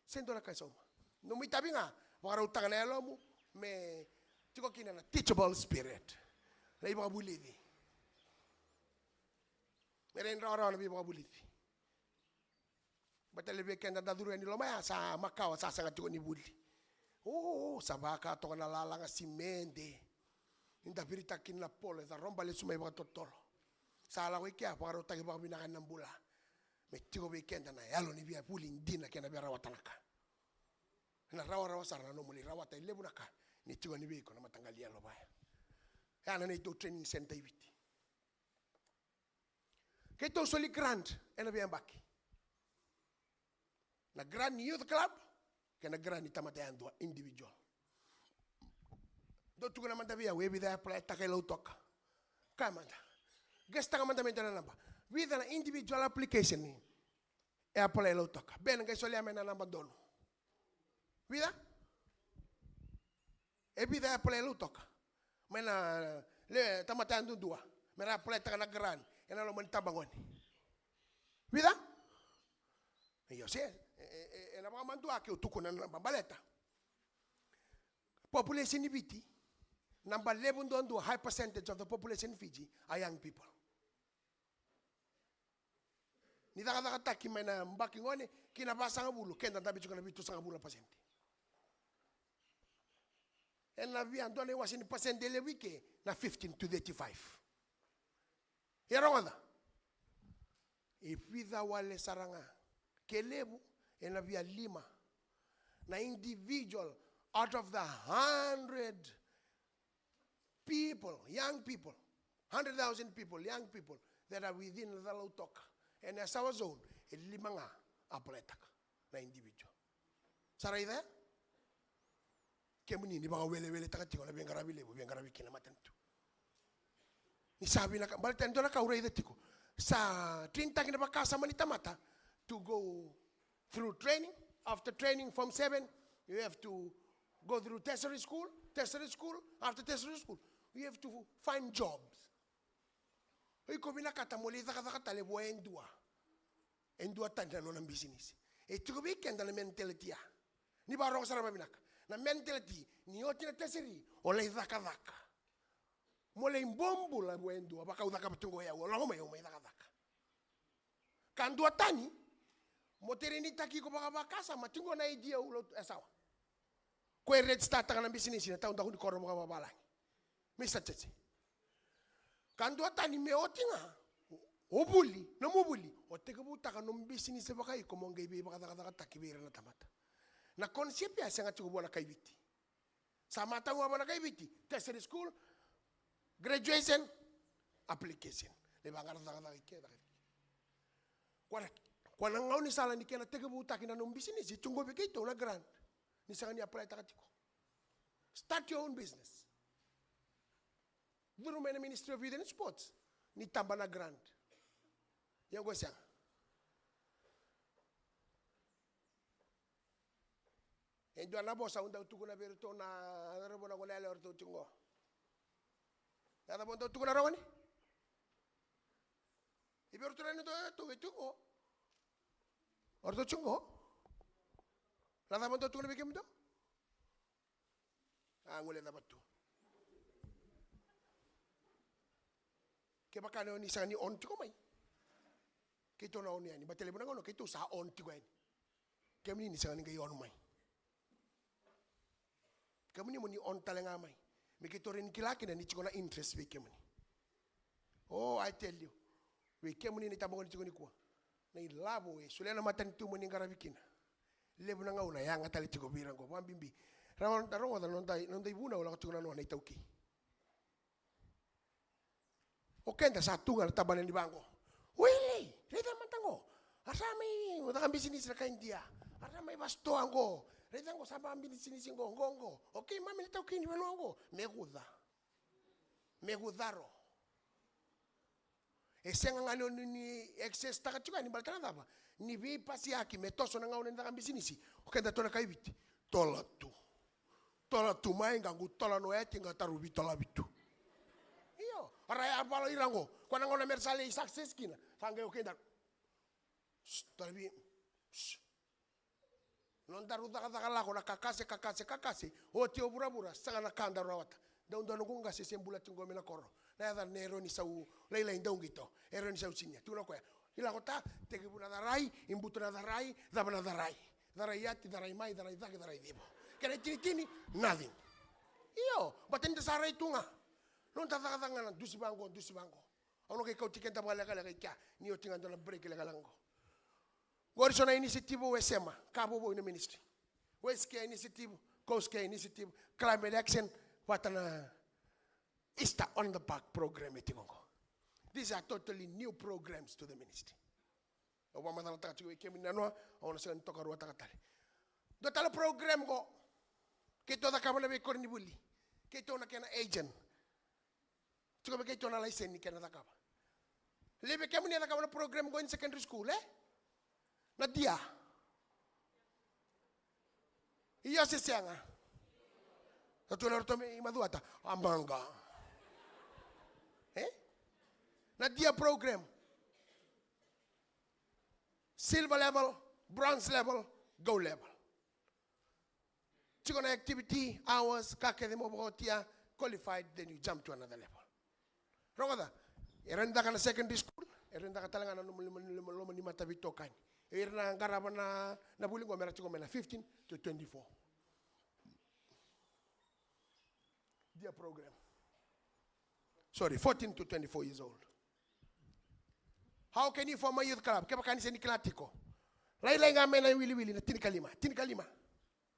Sega ni dua na ka e sauma. Nomu itavi ga, vakarautaka na yalomu me tiko kina na teachable spirit. Na ivakavulici. Me rawa ni rawarawa na veivakavulici. Baleta levu vei keda da curu yani loma ya sa makawa, sa sega tiko ni vuli. O, sa vaka toka na lalaga simede. Ni da viritaka kina na polo, e caroba lesu mai vakatotolo. Sa lako i kea, vakarautaki vakavinaka na bula. Me tiko vei keda na yalo ni via vuli dina kei na via rawata na ka. Na rawarawa sara na nomuni rawata e levu na ka ni tiko yani vei iko na mataqali yalo vaya. Ya na neitou training center i Viti. Keitou soli grant ena veiyabaki. Na grant ni youth club kei na grant ni tamata yadua, individual. Dou tukuna mada vei au, e vica e apply-taka e Lautoka? Kaya mada. Guess-taka mada mai dua na naba. Vica na individual application ni e apply e Lautoka? Ben, qai solia mai na naba donu. Vica? E vica e apply e Lautoka? Mai na le tamata yadudua me ra apply-taka na grant ena loma ni tabagone. Vica? Io, se e, e, e, ena vakamadua ke au tukuna na naba baleta population ni Viti, naba levu duadua, high percentage of the population in Fiji are young people. Ni cakacakataki mai na yabaki gone ki na vasagavulu, keda dabe tiko na vitusagavulu na pasede. Ena via dua na iwase ni pasede e levu i ke, na fifteen to thirty-five. Ia rogoca. E vica wale sara ga, ke levu, ena via lima na individual out of the hundred people, young people, hundred thousand people, young people that are within the Lautoka ena Yasawa zone, e lima ga apply-taka na individual. Sa raica ya? Kemuni ni vakaweleweletaka tiko na veiqaravi levu, veiqaravi kina matanitu. Ni sa vinaka, baleta e dua na ka au raica tiko. Sa traintaki na vakasama ni tamata to go through training. After training, form seven, you have to go through tertiary school, tertiary school, after tertiary school, you have to find jobs. O iko vinakata mo lai cakacaka tale vua e dua. E dua tani na nona bisinisi. E tiko vei keda na mentality ya. Ni vakarogo sara vavinaka. Na mentality, ni oti na tertiary, o lai cakacaka. Mo lai bobula vua e dua, vaka au cakava tiko qo, o lako mai, au mai cakacaka. Ka dua tani, mo terenitaki iko vakavakasama, tiko na idea u lotu, e sawa. Ko e registertaka na bisinisi na taudaku ni koro vakavavalagi. Mister Cheche. Ka dua tani me oti ga, o vuli, nomu vuli, o tekivutaka nomu bisinisi vakaiko mo qai veivakacakacakataki vei ira na tamata. Na concept ya sega tiko vua na kaiviti. Sa matau vua na kaiviti, tertiary school, graduation, application. Lai vaqara cakacaka i ke, cakacaka i ke. Koya na, koya na gaunisala ni kena tekivutaki na nomu bisinisi, tu qo vei keitou na grant. Ni sega ni applytaka tiko. Start your own business. Curu mai na Ministry of Youth and Sports, ni taba na grant. Ia qo e sega. E dua na vosa au dau tukuna vei iratou na cauravou na goneyalewa, o ratou tiko qo. Na cava au dau tukuna, rogoni? I vei iratou na nodatou e tiko qo. O ratou tiko qo. Na cava au dau tukuna vei kemudou? A, gole cava tu. Kevaka ni o ni sega ni on tiko mai, keitou na on yani. Baleta levu na gauna keitou sa on tiko yani. Kemuni ni sega ni qai on mai. Kemuni mo ni on tale ga mai. Me keitou rawa ni kila kina ni tiko na interest vei kemuni. Oh, I tell you. Vei kemuni na itabagone tiko nikua. Na ilavo e solia na matanitu mo ni qaravi kina. Levu na gauna e yaga tale tiko vei ira qo, vakabibi. Rawa da rogoca na noda, noda ivunau lako tiko na noa na iTaukei. O keda sa tu ga na tabana ni vaqo. Wili, raica mada qo. A sa mai caka bisinisi na kai Idia. A sa mai vasitoa qo. Raica qo sa vakabisinisi qo, qo, qo. O keimami na iTaukei ni vanua qo. Me kuca. Me kucaro. E sega ga ni o ni access taka tiko yani baleta na cava? Ni veipasiyaki me toso na gauna ni caka bisinisi. O keda tu na kai Viti. Tola tu. Tola tu mai, qaqu tola no eti, qataru vitola vitu. Io, a ra ya valo ira qo. Koya na gauna me ra sa lai success kina. Sa qai o keda. Shh, taravi. Shh. Nodaru cakacaka lako na kakase, kakase, kakase. Oti o vuravura, sega na ka daru rawata. Dau dua noqu qase se bula tiko qo mai na koro. Na yacana Eroni Sau Lailai Dauqito. Eroni Sau Sinia. Tukuna o koya. I lako ta, tekivu na carai, i butu na carai, cava na carai. Carai yati, carai mai, carai cake, carai civo. Kena itinitini, nothing. Io, baleta ni da sa rai tu ga. Noda cakacaka ga na dusi vaqo, dusi vaqo. Au na qai kauti keda vakalekaleka i kea, ni oti ga dua na break lekaleka qo. Qori so na initiative au sema, ka vovou ina ministry. West Care Initiative, Coast Care Initiative, Climate Action, vata na Easter on the Park program e tiko qo. These are totally new programs to the ministry. Au vakamacalataka tiko vei kemuni na noa, au na sega ni tokaruataka tale. Dua tale program qo, keitou cakava na veikoronivuli, keitou na kena agent. Tiko vei keitou na laiseni ni kena cakava. Levu vei kemuni a cakava na program qo in secondary school, e? Na dia. Io se sega? Sa tu na ratou mai Macuata. A maqa. E? Na dia program. Silver level, bronze level, gold level. Tiko na activity, hours, ka kece mo vakaotia, qualified, then you jump to another level. Rogoca, e rawa ni caka na secondary school, e rawa ni caka tale ga na loma, loma, loma, loma ni mataveitokani. E ira na qarava na, na vuli qo me ra tiko mai na fifteen to twenty-four. Dia program. Sorry, fourteen to twenty-four years old. How can you form a youth club? Kevaka ni se ni kila tiko. Lailai ga mai na iwiliwili na tinikalima. Tinikalima.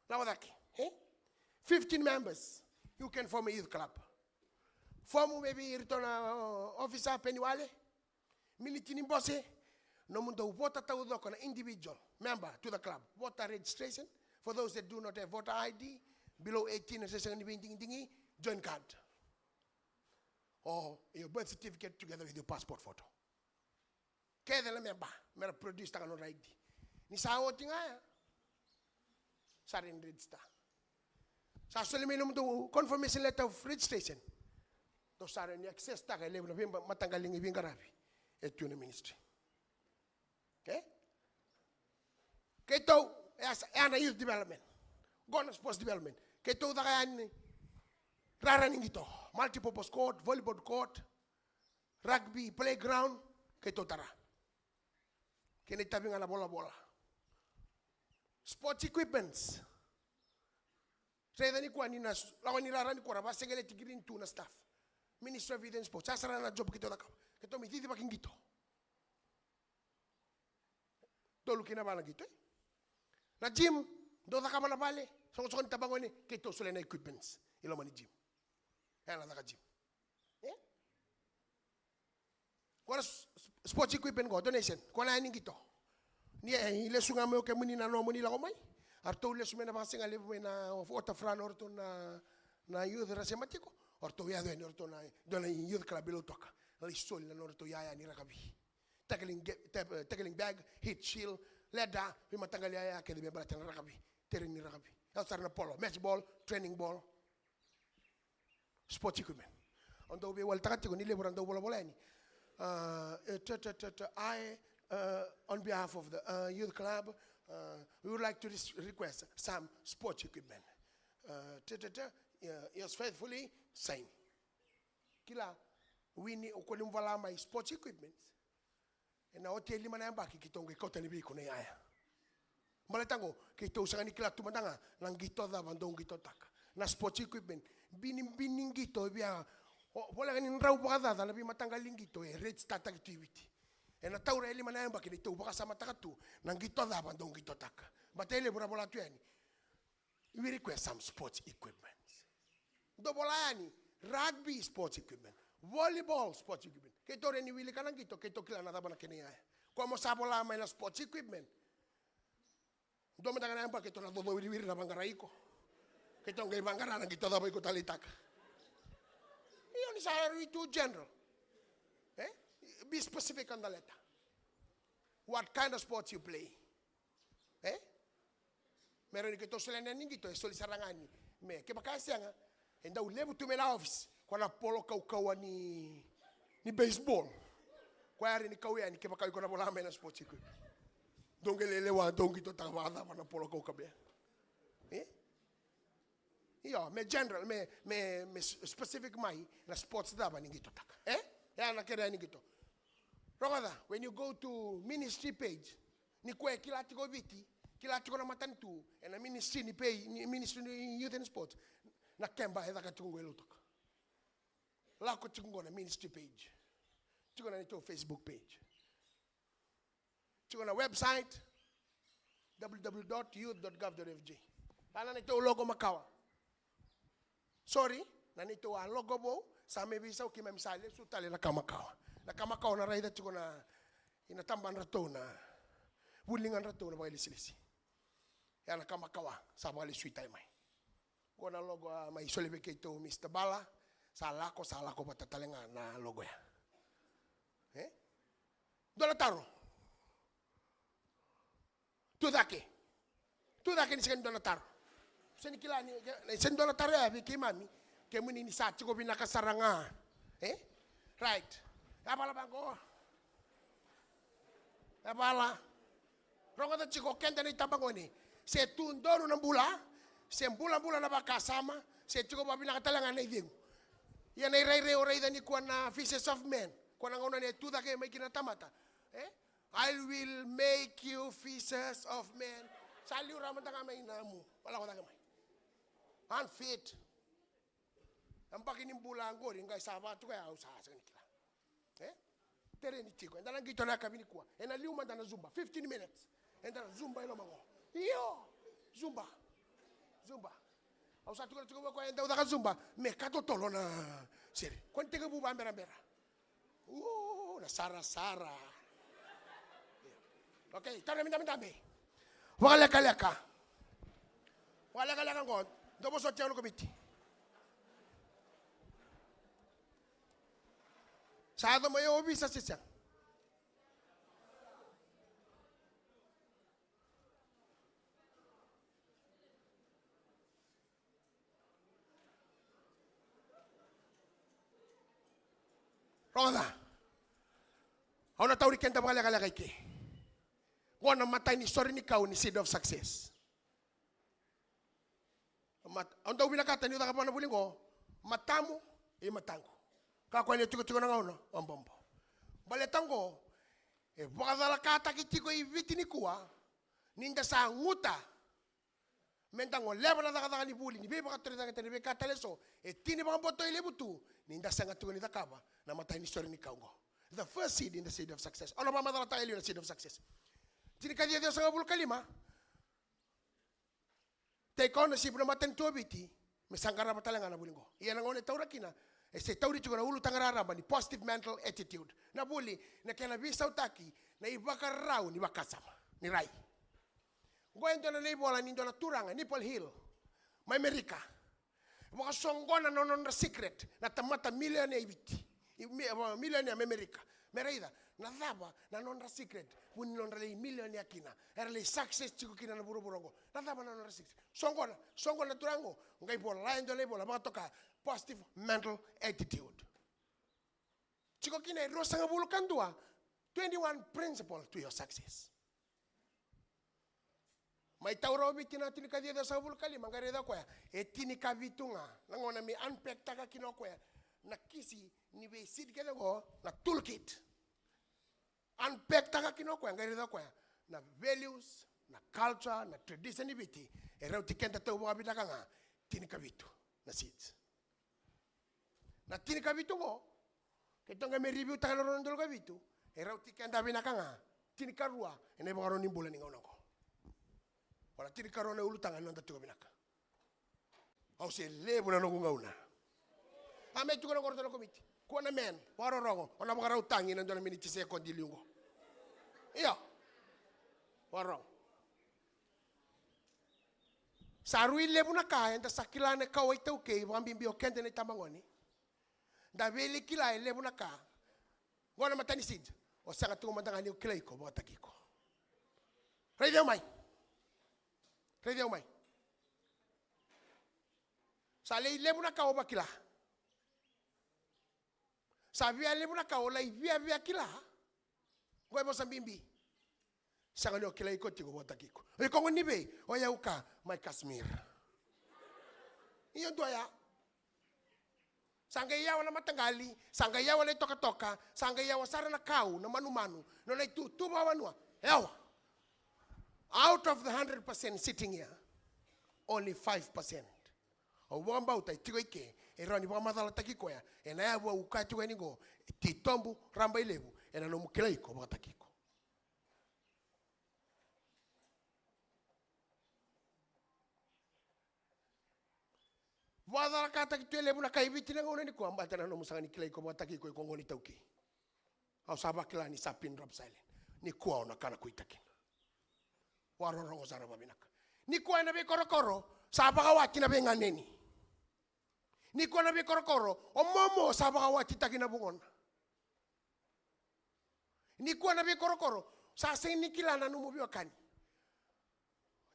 Lako cake. E? Fifteen members. You can form a youth club. Form maybe iratou na, uh, officer, peniwale. Miniti ni bose, nomudou vota taucoko na individual member to the club. Voter registration, for those that do not have voter I D, Below eighteen, e sega ni veidigidigi, join card. Or your birth certificate together with your passport photo. Kece na meba, mera produce taka nodra I D. Ni sa oti ga ya, sa rawa ni register. Sa soli mai nomudou confirmation letter of registration. Dou sa rawa ni access taka e levu na veimataqali veiqaravi e tu na ministry. Okay? Keitou, e a sa, e a na youth development. Qo na sports development. Keitou caka yani rara ni qito. Multipurpose court, volleyball court, rugby playground, keitou tara. Kei na itavi ga na volavola. Sports equipments. Raica nikua ni na s-, lako ni rara nikua ra vasegeleti green tu na staff. Ministry of Youth and Sports. A sara na job keitou cakava. Keitou mai cicivaki qito. Dolu kina vale na qito, e? Na gym, dou cakava na vale, soqosoqo ni tabagone, keitou solia na equipments i loma ni gym. E na caka gym. E? Ko na s-, s-, sports equipment ko, donation, ko na yani qito. Ni, e, lesu ga mai o kemuni na nomuni lako mai. A ratou lesu mai na vakasega levu mai na waterfront o ratou na, na youth ra sema tiko. O ratou yaco yani o ratou na, dua na youth club i Lautoka. Lai soli na nodratou yaya ni rakavi. Tackling ge-, ta-, tackling bag, heat shield, ladder, veimataqali yaya kece me baleta na rakavi, tereni rakavi. Yaco sara na polo, match ball, training ball, sports equipment. O dau veiwalitaka tiko ni levu ra dau volavola yani. Uh, uh, t-, t-, t-, t-, I, uh, on behalf of the, uh, youth club, uh, we would like to res-, request some sports equipment. Uh, t-, t-, t-, uh, yours faithfully, sign. Kila, wini, o koni mu vola mai sports equipment. Ena oti e lima na yabaki keitou qai kauta ni vei iko na iyaya. Baleta qo, keitou sega ni kila tu mada ga na qito cava dou qitotaka. Na sports equipment, binibini qito e via, o, voleka ni drau vakacaca na veimataqali qito e register-taki tu i Viti. Ena taura e lima na yabaki neitou vakasamataka tu na qito cava dou qitotaka. Baleta e levu ra vola tu yani. We request some sports equipment. Dou vola yani, rugby sports equipment, volleyball sports equipment. Keitou rawa ni wilika na qito, keitou kila na cava na kena iyaya. Koya mo sa vola mai na sports equipment. Dua mada ga na yabaki keitou na coco wiriwiri na vaqara iko. Keitou qai vaqara na qito cava iko taleitaka. Io, ni sa rui tu general. Eh? Be specific on the letter. What kind of sports you play? E? Me rawa ni keitou solia na yani qito, e soli sara ga ni. Me kevaka e sega, e dau levu tu mai na office ko na polo kaukauwa ni, ni baseball. Koya e rawa ni kau yani kevaka iko na vola mai na sports equipment. Dou qai lelewa, dou qitotaka vakacava na polo kaukauwa ya. E? Io, me general, me, me, me s-, specific mai na sports cava ni qitotaka. E? E a na kena yani qito. Rogoca, when you go to ministry page, ni koya e kila tiko Viti, kila tiko na matanitu, ena ministry ni page, ni ministry ni youth and sports. Na keba e caka tiko qo e Lautoka. Lako tiko qo na ministry page. Tiko na neitou Facebook page. Tiko na website, w w w dot youth dot gov dot f j. Ia na neitou logo makawa. Sorry, na neitou a logo vou, sa mai veisau keimami sa lesu tale na ka makawa. Na ka makawa na raica tiko na, ina tabadratou na, vuligadratou na vakailesilesi. Ia na ka makawa, sa vakalesui tale mai. Qo na logo a mai solia vei keitou Mister Bala, sa lako, sa lako vata tale ga na logo ya. E? Dua na taro. Tu cake. Tu cake ni sega ni dua na taro. Sega ni kila ni, sega ni dua na taro ya vei keimami. Kemuni ni sa tiko vinaka sara ga. E? Right. Yavala vaqo. Yavala. Rogoca tiko keda na itabagone. Se tu donu na bula, se bulabula na vakasama, se tiko vavinaka tale ga na icegu. Ia na irairai o raica nikua na fishes of men. Ko na gauna ne tu cake mai kina na tamata. E? I will make you fishes of men. Sa liu rawa mada ga mai na mu. Valako cake mai. Unfit. Na baki ni bula qori qai sa vaka tu ga ya au sa sega ni kila. E? Tereni tiko. Eda na qito na yakavi nikua. Ena liu mada na Zumba. Fifteen minutes. Eda na Zumba e loma qo. Io. Zumba. Zumba. Au sa tukuna tiko vei koya e dau caka Zumba. Me ka totolo na sere. Ko ni tekivu vaberabera. U, na sarasara. Okay, taro na midabedabe. Vakalekaleka. Vakalekaleka qo. Dou vosoti au na komiti. Sa yaco mai o ovisa se sega? Rogoca. Au na tauri keda vakalekaleka i ke. Qo na matai ni sore ni kau ni Seed of Success. Mat-, au dau vinakata niu caka vua na vuli qo. Matamu i mataqu. Ka koya ni tikotiko na gauna, o bobo. Baleta qo, e vakacalakataki tiko i Viti nikua, ni da sa guta. Me da goleva na cakacaka ni vuli, ni veivakatorocaketaki, ni veika tale eso, e tini vakaboto i levu tu, ni da sega tiko ni cakava na matai ni sore ni kau qo. The first seed in the Seed of Success. Au na vakamacalataka e liu na Seed of Success. Tinikaciwa ciwasagavulu ka lima. Take ownership na matanitu o Viti, me sa qarava tale ga na vuli qo. Ia na gauna e taura kina, e se tauri tiko na ulutaga raraba ni positive mental attitude. Na vuli, na kena veisautaki, na ivakarau ni vakasama, ni rai. Qo e dua na ivola ni dua na turaga, Napoleon Hill, mai Amerika. Vakasoqona na nodra secret na tamata milionea i Viti. I, mi-, va-, milionea mai Amerika. Me raica, na cava na nodra secret, vu ni nodra lai milionea kina. Era lai success tiko kina na vuravura oqo. Na cava na nodra secret? Soqona, soqona na turaga oqo, qai vola, e dua na ivola, vakatoka, positive mental attitude. Tiko kina e ruasagavulu ka dua, twenty-one principle to your success. Mai taura o Viti na tinikaciwa ciwasagavulu ka lima, qai raica o koya, e tinikavitu ga. Na gauna me unpack taka kina o koya na kisi ni vei seed kece oqo, na toolkit. Unpack taka kina o koya, qai raica o koya, na values, na culture, na tradition ni Viti, e rauti keda tau vakavinaka ga, tinikavitu na seeds. Na tinikavitu oqo, keitou qai mai review taka na rua na udolu ka vitu, e rauti keda vinaka ga, tinikarua, ena ivakarau ni bula ni gauna oqo. O na tinikarua na ulutaga ni noda tiko vinaka. Au se levu na noqu gauna. A me tukuna qo ratou na komiti. Kua na man, vakarorogo, o na vakarau tagi ena dua na miniti se kodi liu qo. Io. Vakarorogo. Sa rui levu na ka eda sa kila na kawa iTaukei, vakabibi o keda na itabagone. Da via lai kila e levu na ka. Qo na matai ni seed. O sega tu mada ga ni o kilai iko vakataki iko. Raici au mai. Raici au mai. Sa lai levu na ka o vakila. Sa via levu na ka o lai viavia kila. Qo e vosa bibi. Sega ni o kilai iko tiko vakataki iko. O iko gone ni vei? O yau ka mai Kasmir. Io, dua ya. Sa qai yawa na mataqali, sa qai yawa na itokatoka, sa qai yawa sara na kau, na manumanu, na nona itutu vakavanua. Yawa. Out of the hundred percent sitting here, only five percent. Au vakabauta e tiko i ke, e rawa ni vakamacalataki koya ena yavu au kaya tiko yani qo, e titobu rabailevu ena nomu kilai iko vakataki iko. Vakacalakataki tu e levu na kai Viti na gauna nikua, baleta na nomu sega ni kilai iko vakataki iko, iko gone iTaukei. Au sa vakila ni sa pin drop silent. Nikua au na kana kuitaki kina. Vakarorogo sara vakavinaka. Nikua ena veikorokoro sa vakawati na veiganeni. Nikua na veikorokoro o momo sa vakawatitaki na vugona. Nikua na veikorokoro sa sega ni kila na nomu veiwekani.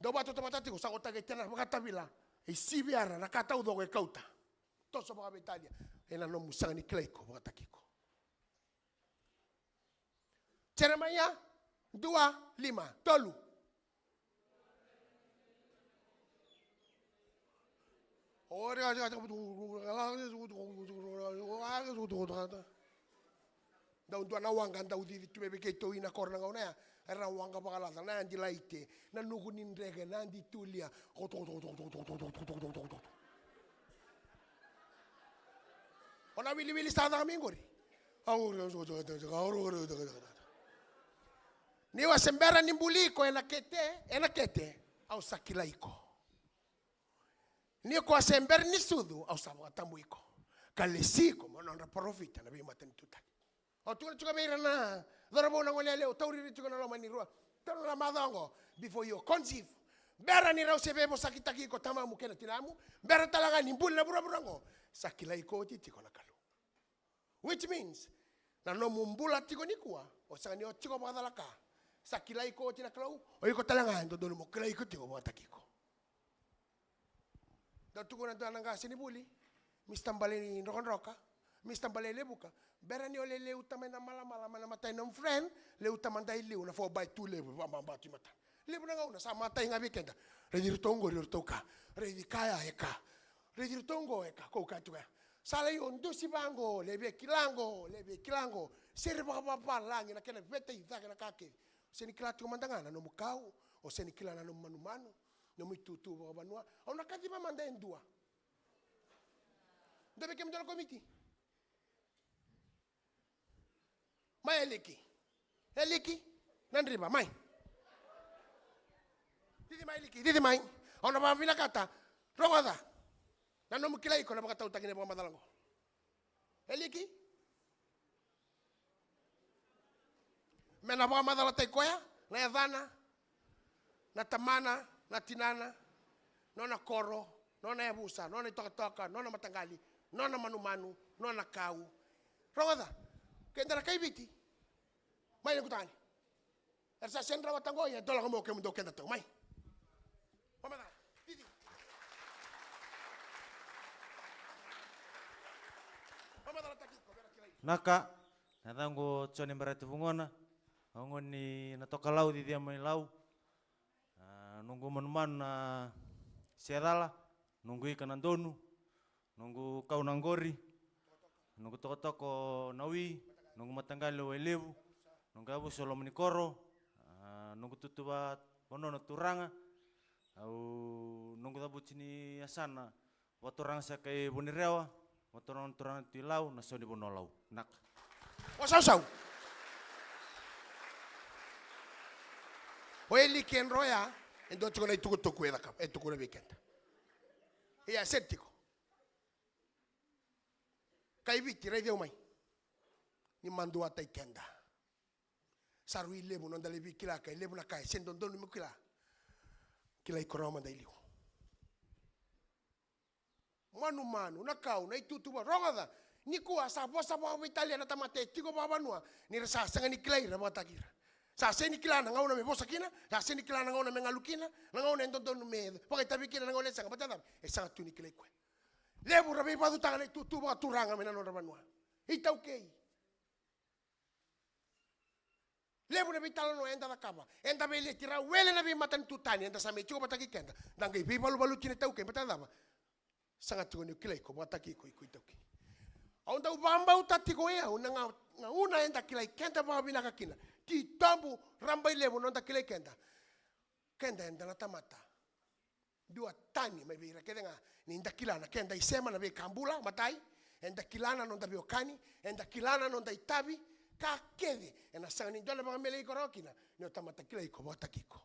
Dau vakatautauvataka tiko, sa kotaki e tena vakatavila, e sivi ara na ka taucoko e kauta. Toso vakaveitalia ena nomu sega ni kilai iko vakataki iko. Jeremaia dua, lima, tolu. Dau dua na waqa dau cici tu mai vei keitou ina koro na gauna ya. Era waqa vakalaca, na yadi laite, na nuku ni dreke, na yadi tulia. O na wiliwili sa caka mai qori. Niu a se bera ni buli iko ena kete, ena kete, au sa kilai iko. Ni ko a se bera ni sucu, au sa vakatabui iko. Ka lesi iko mo nodra parofita na veimatanitu tani. Au tukuna tiko vei ira na cauravou, na gone yalewa, tauri ira tiko na loma ni rua. Taura na macawa oqo, before you conceive, Bera ni rau se veivosakitaki iko tamamu kei na tinamu, bera tale ga ni buli na vuravura oqo, sa kilai iko oti tiko na Kalou. Which means, na nomu bula tiko nikua, o sega ni o tiko vakacalaka, sa kilai iko oti na Kalou, o iko tale ga e dodonu mo kilai iko tiko vakataki iko. Dau tukuna dua na qasenivuli, Mista Bale ni Drokadroka, Mista Bale Levuka, bera ni o leleuta mai na malamala mai na matai nomu friend, leuta mada i liu na four by two levu, vababa tu i matana. Levu na gauna sa matai ga vei keda. Raici iratou oqori o ratou ka. Raici kaya e ka. Raici iratou oqo e ka. Kou kaya tu kaya. Sa lai o dusi vaqo, le vei kila qo, le vei kila qo. Sere vakavavalagi na kena veta i cake na ka kece. O se ni kila tiko mada ga na nomu kau, o se ni kila na nomu manumanu, nomu itutu vakavanua. Au na kaciva mada e dua. Dua vei kemudou na komiti. Mai Eliki. Eliki. Nadriva, mai. Cici mai Eliki, cici mai. Au na vakavinakata. Rogoca. Na nomu kilai iko na vakatautaki na vakamacala oqo. Eliki. Me na vakamacalataki koya, na yacana, na tamana, na tinana, nona koro, nona yavusa, nona itokatoka, nona mataqali, nona manumanu, nona kau. Rogoca, keda na kai Viti. Mai na kutani. Era sa seni rawata qo, ia dolaga mo kemudou keda tou. Mai. Mamacala. Titi. Mamacalataki iko, vera kilai. Naka, na yacaqu o Jone Barati Vugona, au gone ni Natokalau, cicia mai Lau. A, noqu manumanu na Secala, noqu ika na Donu, noqu kau na Qori, noqu tokotoko na Wi, noqu mataqali o Wailevu, noqu yavusa o Lomanikoro, a, noqu tutu va vanua na Turaga, au noqu cavuti ni yasana, vaturaga sa kai Vunirewa, vaturaga na turaga tu i Lau, na sau ni vanua Lau. Naka. O sausau. O Eliki e droya, e dua tiko na itukutuku e cakava, e tukuna vei keda. Ia, seti tiko. Kai Viti, raici au mai. Ni maduataki keda. Sa rui levu noda lai veikilaka, e levu na ka e se dodonu mo kila. Kilai iko rawa mada i liu. Manumanu, na kau, na itutu va, rogoca. Nikua sa vosa vakaveitalia na tamata e tiko vakavanua, ni ra sa sega ni kilai ira vakataki ira. Sa sega ni kila na gauna me vosa kina, sa sega ni kila na gauna me galu kina, na gauna e dodonu me vakaitavi kina, na gauna e sega, baleta na cava? E sega tu ni kilai koya. Levu ra veivacutaka na itutu vakaturaga mai na nodra vanua. ITaukei. Levu na veitalanoa eda cakava, eda veileti, ra wele na veimatanitu tani, eda sa mai tiko vakataki keda, da qai veivaluvaluti na iTaukei, baleta na cava? Sega tiko ni kilai iko vakataki iko, iko iTaukei. Au dau vakabauta tiko e au, na ga, gauna eda kilai keda vakavinaka kina, titobu rabailevu noda kilai keda. Keda eda na tamata. Dua tani mai vei ira kece ga, ni da kila na keda isema na veika bula, matai, eda kila na noda veiwekani, eda kila na noda itavi, ka kece, ena sega ni dua na vakamelei iko rawa kina, ni o tamata kilai iko vakataki iko.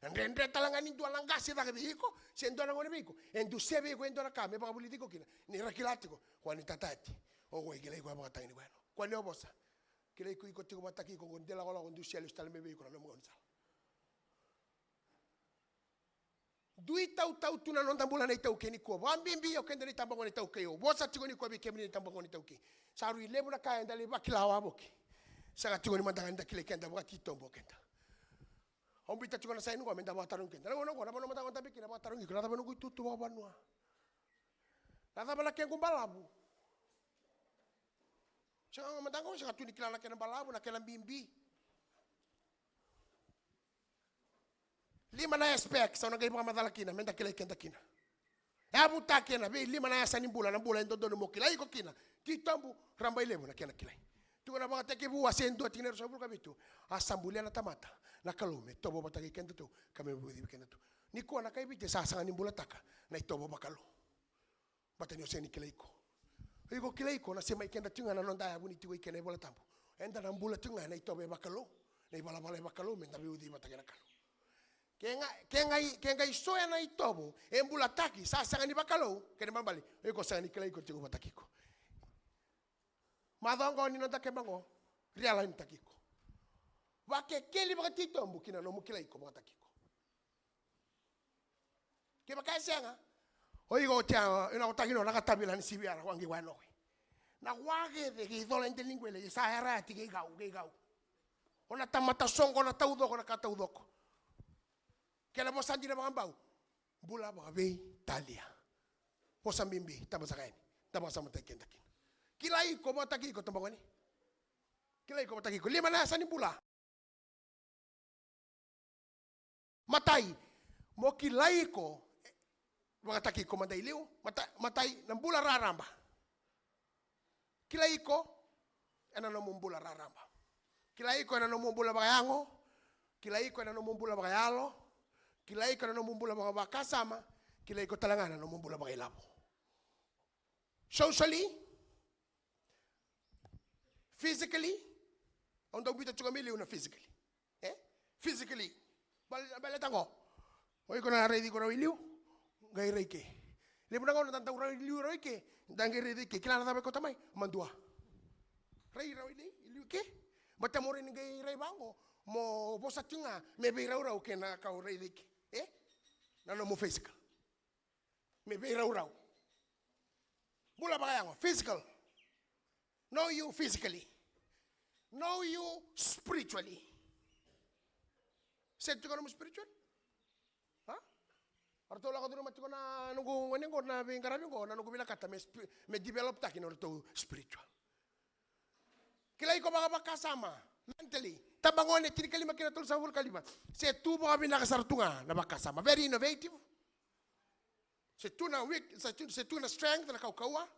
Na dredre tale ga ni dua na qase cake vei iko, se dua na gone vei iko, e dusia vei iko e dua na ka me vakavulici iko kina, ni ra kila tiko, koya ni tatati, o koya e kilai koya vakataki ni koya. Koya ni o vosa, kilai iko iko tiko vakataki iko, qo de lakolako dusia lesu tale mai vei iko na nomu gaunisala. Dui tautau tu na noda bula na iTaukei nikua. Vakabibi o keda na itabagone iTaukei, o vosa tiko nikua vei kemuni na itabagone iTaukei. Sa rui levu na ka eda lai vakila wavoki. Sega tiko ni mada ga ni da kilai keda vakatitobu o keda. Au biuta tiko na saini qo me da vakatarogi keda. Na gauna qo, na vanua mada ga o dabe kina, vakatarogi iko, na cava noqu itutu vakavanua? Na cava na kequ balavu? Sega mada ga, sega tu ni kila na kena balavu, na kena bibi. Lima na aspects au na qai vakamacala kina, me da kilai keda kina. E yavutaki ena vei lima na yasa ni bula, na bula e dodonu mo kilai iko kina. Titobu, rabailevu na kena kilai. Tiko na Vakatekivu wase e dua tikina e ruasagavulu ka vitu. A sa bulia na tamata na Kalou me tovo vata kei kedatou, ka me veiucivi kedatou. Nikua na kai Viti sa sega ni bulataka na itovo vakalou. Baleta ni o sega ni kilai iko. Iko kilai iko, na semai keda tiko ga na noda yavu ni tiko i kena iVola Tabu. Eda na bula tiko ga na itovo e vakalou, na ivalavala e vakalou, me da veiucivi vata kei na Kalou. Ke ga, ke ga i, ke ga i so ya na itovo e bulataki, sa sega ni vakalou, kena ibalebale, o iko sega ni kilai iko tiko vakataki iko. Macawa oqo ni noda keba oqo, realign-taki iko. Vakekeli vakatitobu ki na nomu kilai iko vakataki iko. Kevaka e sega, o iko oti ya, ina kotaki no na katavi la ni sivia ra wagi wa no. Na wage de kei cola inte lingwele, sa era ati kei kau, kei kau. O na tamata soqo, na taucoko, na ka taucoko. Kena vosa dina vakabau. Bula vakaveitalia. Vosa bibi, tabasaka yani. Da vakasamataki keda kina. Kilai iko, vakataki iko, tabagone. Kilai iko, vakataki iko. Lima na yasa ni bula. Matai, mo kilai iko, eh, vakataki iko mada i liu, mata-, matai, na bula raraba. Kilai iko ena nomu bula raraba. Kilai iko ena nomu bula vakayago, kilai iko ena nomu bula vakayalo, kilai iko ena nomu bula vakavakasama, kilai iko tale ga ena nomu bula vakailavo. Socially, physically, au dau biuta tiko mai liu na physically. E? Physically. Bale, baleta qo. O iko na raici iko rau i liu, qai rai ke. Levu na gauna da dau rai liu rau i ke, da qai raici ke. Kila na cava e kauta mai? Madua. Rai rau i liu, i liu ke. Baleta mo rai ni qai rai vaqo, mo vosa tiko ga me veiraurau kei na ka o raici ke. E? Na nomu physical. Me veiraurau. Bula vakayago, physical. Know you physically. Know you spiritually. Se tiko nomu spiritual? Ha? O ratou lako curuma tiko na noqu gone qo, na veiqaravi qo, na noqu vinakata me spi-, me develop taki na ratou spiritual. Kilai iko vakavakasama, mentally. Tabagone tinikalima kina tolusagavulu ka lima. Se tu vakavinaka sara tu ga na vakasama. Very innovative. Se tu na weak, se tu, se tu na strength, na kaukauwa.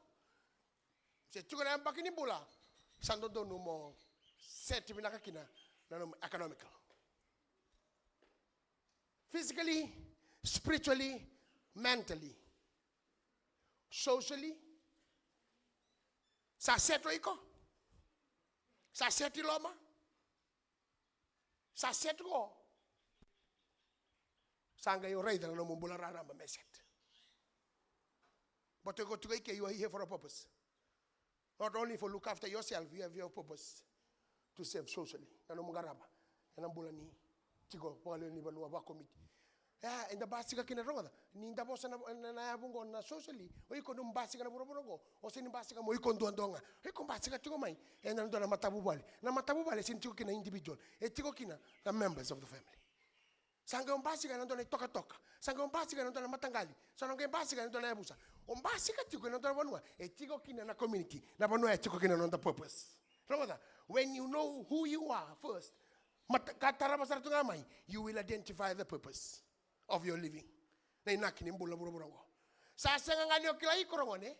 Se tiko na yabaki ni bula. Sa dodonu mo set vinaka kina na nomu economical. Physically, spiritually, mentally, socially. Sa set o iko? Sa set i loma? Sa set qo? Sa qai o raica na nomu bula raraba me set. But o iko tiko i ke, you are here for a purpose. Not only for look after yourself, you have your purpose to serve socially. Na nomu qarava ena bula ni tiko vakalewe ni vanua, vakomiti. E, eda basika kina, rogoca. Ni da vosa na, na, na yavu qo na socially, o iko nomu basika na vuravura qo, o sega ni basika mo iko duadua ga. O iko basika tiko mai ena dua na matavuvale. Na matavuvale e sega ni tiko kina individual. E tiko kina the members of the family. Sa qai o basika ena dua na itokatoka. Sa qai o basika ena dua na mataqali. Sa qai o basika ena dua na yavusa. O basika tiko ena dua na vanua. E tiko kina na community. Na vanua e tiko kina na noda purpose. Rogoca, when you know who you are first, mata-, ka tarava sara tu ga mai, you will identify the purpose of your living. Na inaki ni bula vuravura oqo. Sa sega ga ni o kila iko, ragone.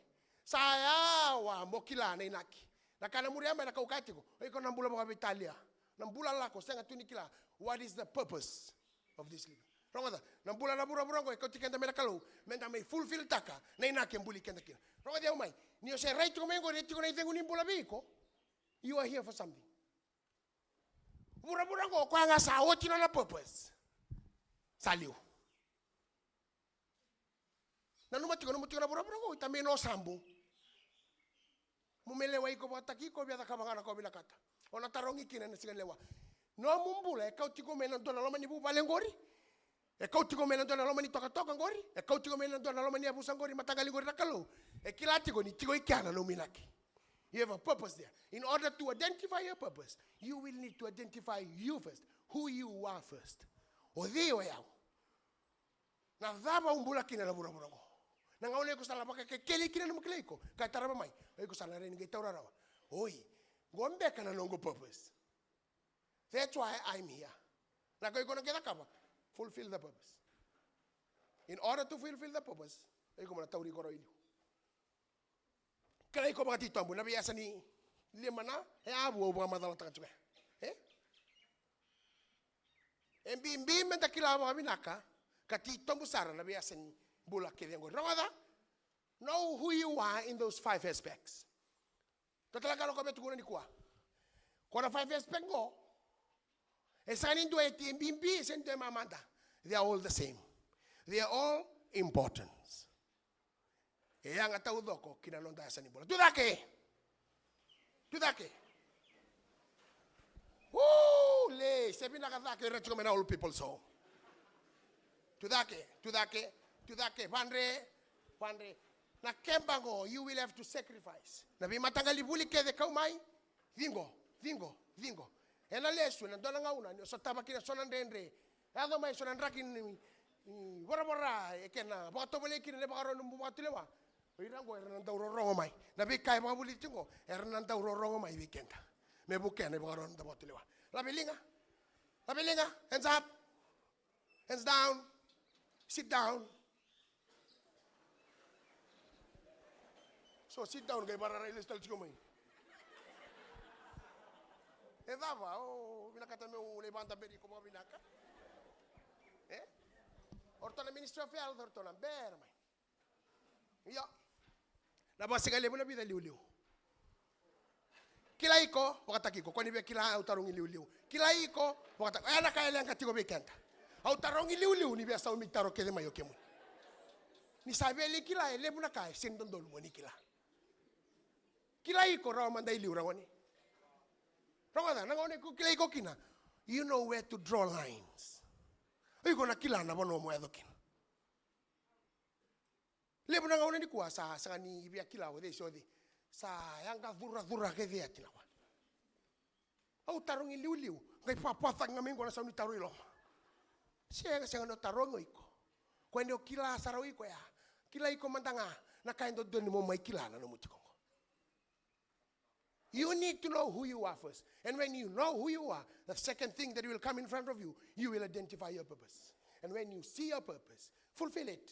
Sa yawa mo kila na inaki. Na ka na muria mai na ka au kaya tiko, o iko na bula vakaveitalia. Na bula lako, sega tu ni kila. What is the purpose of this living? Rogoca, na bula na vuravura oqo e kauti keda mai na Kalou, meda mai fulfill taka na inaki e buli keda kina. Rogoci au mai, ni o se rai tiko mai oqori, e tiko na icegu ni bula vei iko. You are here for something. Vuravura oqo, o koya ga sa oti nona purpose. Sa liu. Nanuma tiko, nanuma tiko na vuravura oqo, ita mai no sabu. Mo me lewa iko vakataki iko via cakava ga na ka o vinakata. O na tarogi kina ena siga ni lewa. Nomu bula e kau tiko mai na dua na loma ni vuvale oqori. E kau tiko mai na dua na loma ni tokatoka oqori. E kau tiko mai na dua na loma ni yavusa oqori, mataqali oqori na Kalou. E kila tiko ni tiko i kea na nomu inaki. You have a purpose there. In order to identify your purpose, you will need to identify you first. Who you are first. O cei o yau? Na cava au bula kina na vuravura oqo? Na gauna iko sa na vakakekeli kina nomu kilai iko, ka tarava mai, o iko sa na rai ni qai taura rawa. Oi, qo beka na noqu purpose. That's why I'm here. Na ka iko na qai cakava, fulfill the purpose. In order to fulfill the purpose, o iko mo na tauri iko rawa i liu. Kila iko vakatitobu, na veiyasa ni lima na yavu au vakamacalataka tiko ya. E? E bibi meda kila vakavinaka ka titobu sara na veiyasa ni bula kece oqori. Rogoca, know who you are in those five aspects. Ka tale ga na ka au via tukuna nikua. Ko na five aspect qo, e sega ni dua e ti e bibi, e sega ni dua e mamada. They are all the same. They are all important. E yaga taucoko ki na noda yasa ni bula. Tucake. Tucake. Woo, le, se vinaka cake, ira tiko mai na old people so. Tucake, tucake. Tu cake, vadre, vadre. Na keba qo, you will have to sacrifice. Na veimataqali vuli kece kau mai, ciqo, ciqo, ciqo. Ena lesu, ena dua na gauna, ni o sotava kina so na dredre. Yaco mai so na draki ni, ni voravora, e kena vakatovolei kina na ivakarau ni nomu vakatulewa. O ira qo era na dau rorogo mai. Na veika e vakavulici tiko qo, era na dau rorogo mai vei keda. Me vukea na ivakarau ni noda vakatulewa. Lave liga. Lave liga. Hands up. Hands down. Sit down. So sit down, qai vararai lesu tale tiko mai. E cava, o vinakata meu lai vakadaberi iko vakavinaka? E? O ratou na Ministry of Health, o ratou na bera mai. Io. Na vakasigalevu na vica liuliu. Kilai iko, vakataki iko. Ko ni via kila, au tarogi liuliu. Kilai iko, vakataki. Oya na ka e leqa tiko vei keda. Au tarogi liuliu, ni via saumi taro kece mai o kemuni. Ni sa via lai kila, e levu na ka e sega ni dodonu mo ni kila. Kilai iko, rawa mada i liu, rawa ni. Rogoca, na gauna iko kilai iko kina. You know where to draw lines. Iko na kila na vanua mo yaco kina. Levu na gauna nikua sa sega ni via kila o cei se o cei. Sa yaqa curacura kece ya kina wa. Au tarogi liuliu, qai papacaki ga mai qo na sau ni taro i loma. Sega, sega ni o tarogi o iko. Koya ni o kila sara o iko ya. Kila iko mada ga na ka e dodonu mo mai kila na nomu tiko qo. You need to know who you are first. And when you know who you are, the second thing that will come in front of you, you will identify your purpose. And when you see your purpose, fulfill it.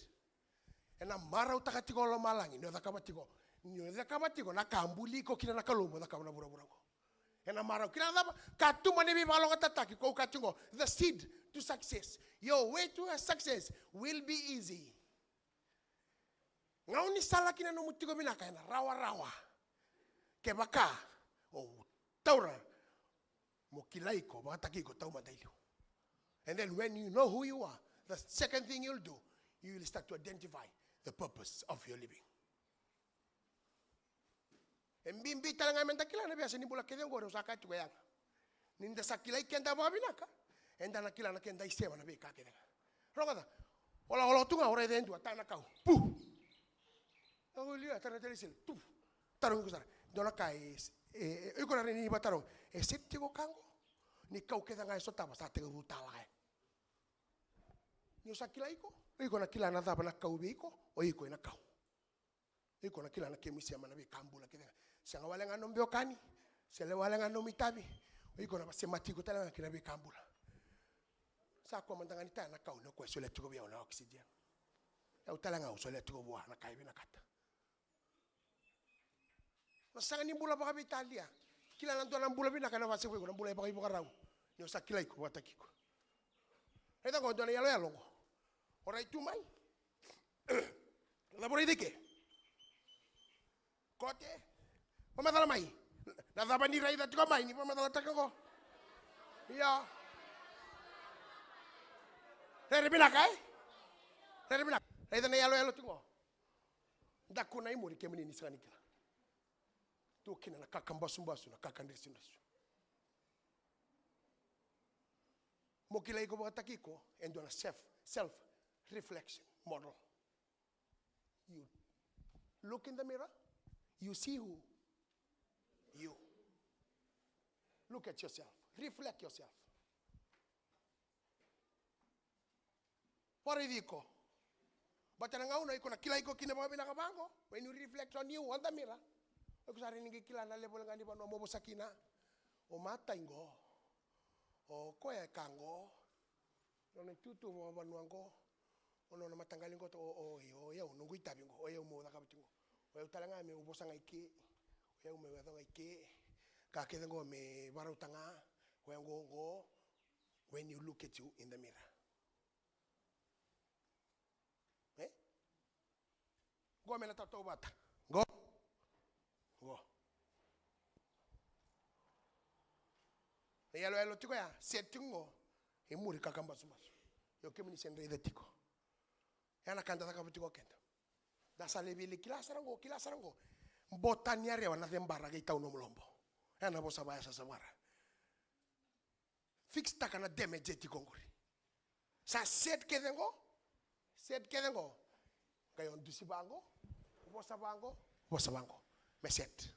Ena marautaka tiko o lomalagi ni o cakava tiko, ni o cakava tiko na ka buli iko kina na Kalou mo cakava na vuravura qo. Ena marau kina na cava? Katuba ni veivakalogatataki, ko au kaya tiko, the seed to success. Your way to a success will be easy. Gaunisala kina nomu tiko vinaka ena rawarawa. Kevaka o taura mo kilai iko, vakataki iko taumada i liu. And then when you know who you are, the second thing you'll do, you will start to identify the purpose of your living. E bibi tale ga meda kila na veiyasa ni bula kece oqori, au sa kaya tiko e yaga. Ni da sa kilai keda vakavinaka, eda na kila na keda isema na veika kece ga. Rogoca, olaola tu ga, o raica e dua, tara na kau. Pu! Au liu, tara na telesele. Tu! Tarogi iko sara. Dua na ka e, e, e, iko na rai ni vakatarogi. E seti tiko ka qo? Ni kau kece ga e sotava, sa tekivu tala e. Ni o sa kila iko, iko na kila na cava na kau vei iko, o iko ena kau. Iko na kila na kemu isema na veika bula kece ga. Sega wale ga nomu veiwekani, sega wale ga nomu itavi. O iko na vasemati iko tale ga kina veika bula. Sa kua mada ga ni taya na kau ni o koya solia tiko vei au na oxygen. Au tale ga au solia tiko vua na ka e vinakata. Na saga ni bula vakaveitalia. Kila na dua na bula vinaka ena vakasevu iko na bula e vakaivakarau. Ni o sa kila iko vakataki iko. Raica qo dua na iyaloyalo qo. O rai tu mai. Na cava o raica ike? Kote. Vakamacala mai. Na cava ni raica tiko mai ni vakamacalataka qo? Io. Rere vinaka e? Rere vinaka. Raica na iyaloyalo tiko qo. Dakuna i muri kemuni ni sega ni kila. Tu kina na kakabasubasu, na kakadresudresu. Mo kila iko vakataki iko, e dua na self, self reflection model. You look in the mirror, you see who? You. Look at yourself, reflect yourself. Vakaraici iko. Baleta na gauna iko na kila iko kina vakavinaka vaqo. When you reflect on you on the mirror, o iko sa rai ni qai kila na level ga ni vanua mo vosa kina. O matai qo. O koya e ka qo. Nona itutu vakavanua qo. O nona mataqali qo, o, o, o, o yau, noqu itavi qo. O yau meu cakava tiko qo. O yau tale ga meu vosa ga i ke. O yau meu yaco ga i ke. Ka kece qo me varauta ga. O yau qo, qo. When you look at you in the mirror. E? Qo me na tautauvata. Qo. Qo. Na iyaloyalo tiko ya, set tiko qo. E muri kakabasubasu. Io kemuni se raica tiko. Ya na ka da cakava tiko keda. Da sa lai via kila sara qo, kila sara qo. Bota ni yarewa na cebara kei tau nomu lobo. Ya na vosa vaya sa savara. Fix taka na damage e tiko qori. Sa set kece qo. Set kece qo. Qai o dusi vaqo, vosa vaqo, vosa vaqo. Me set.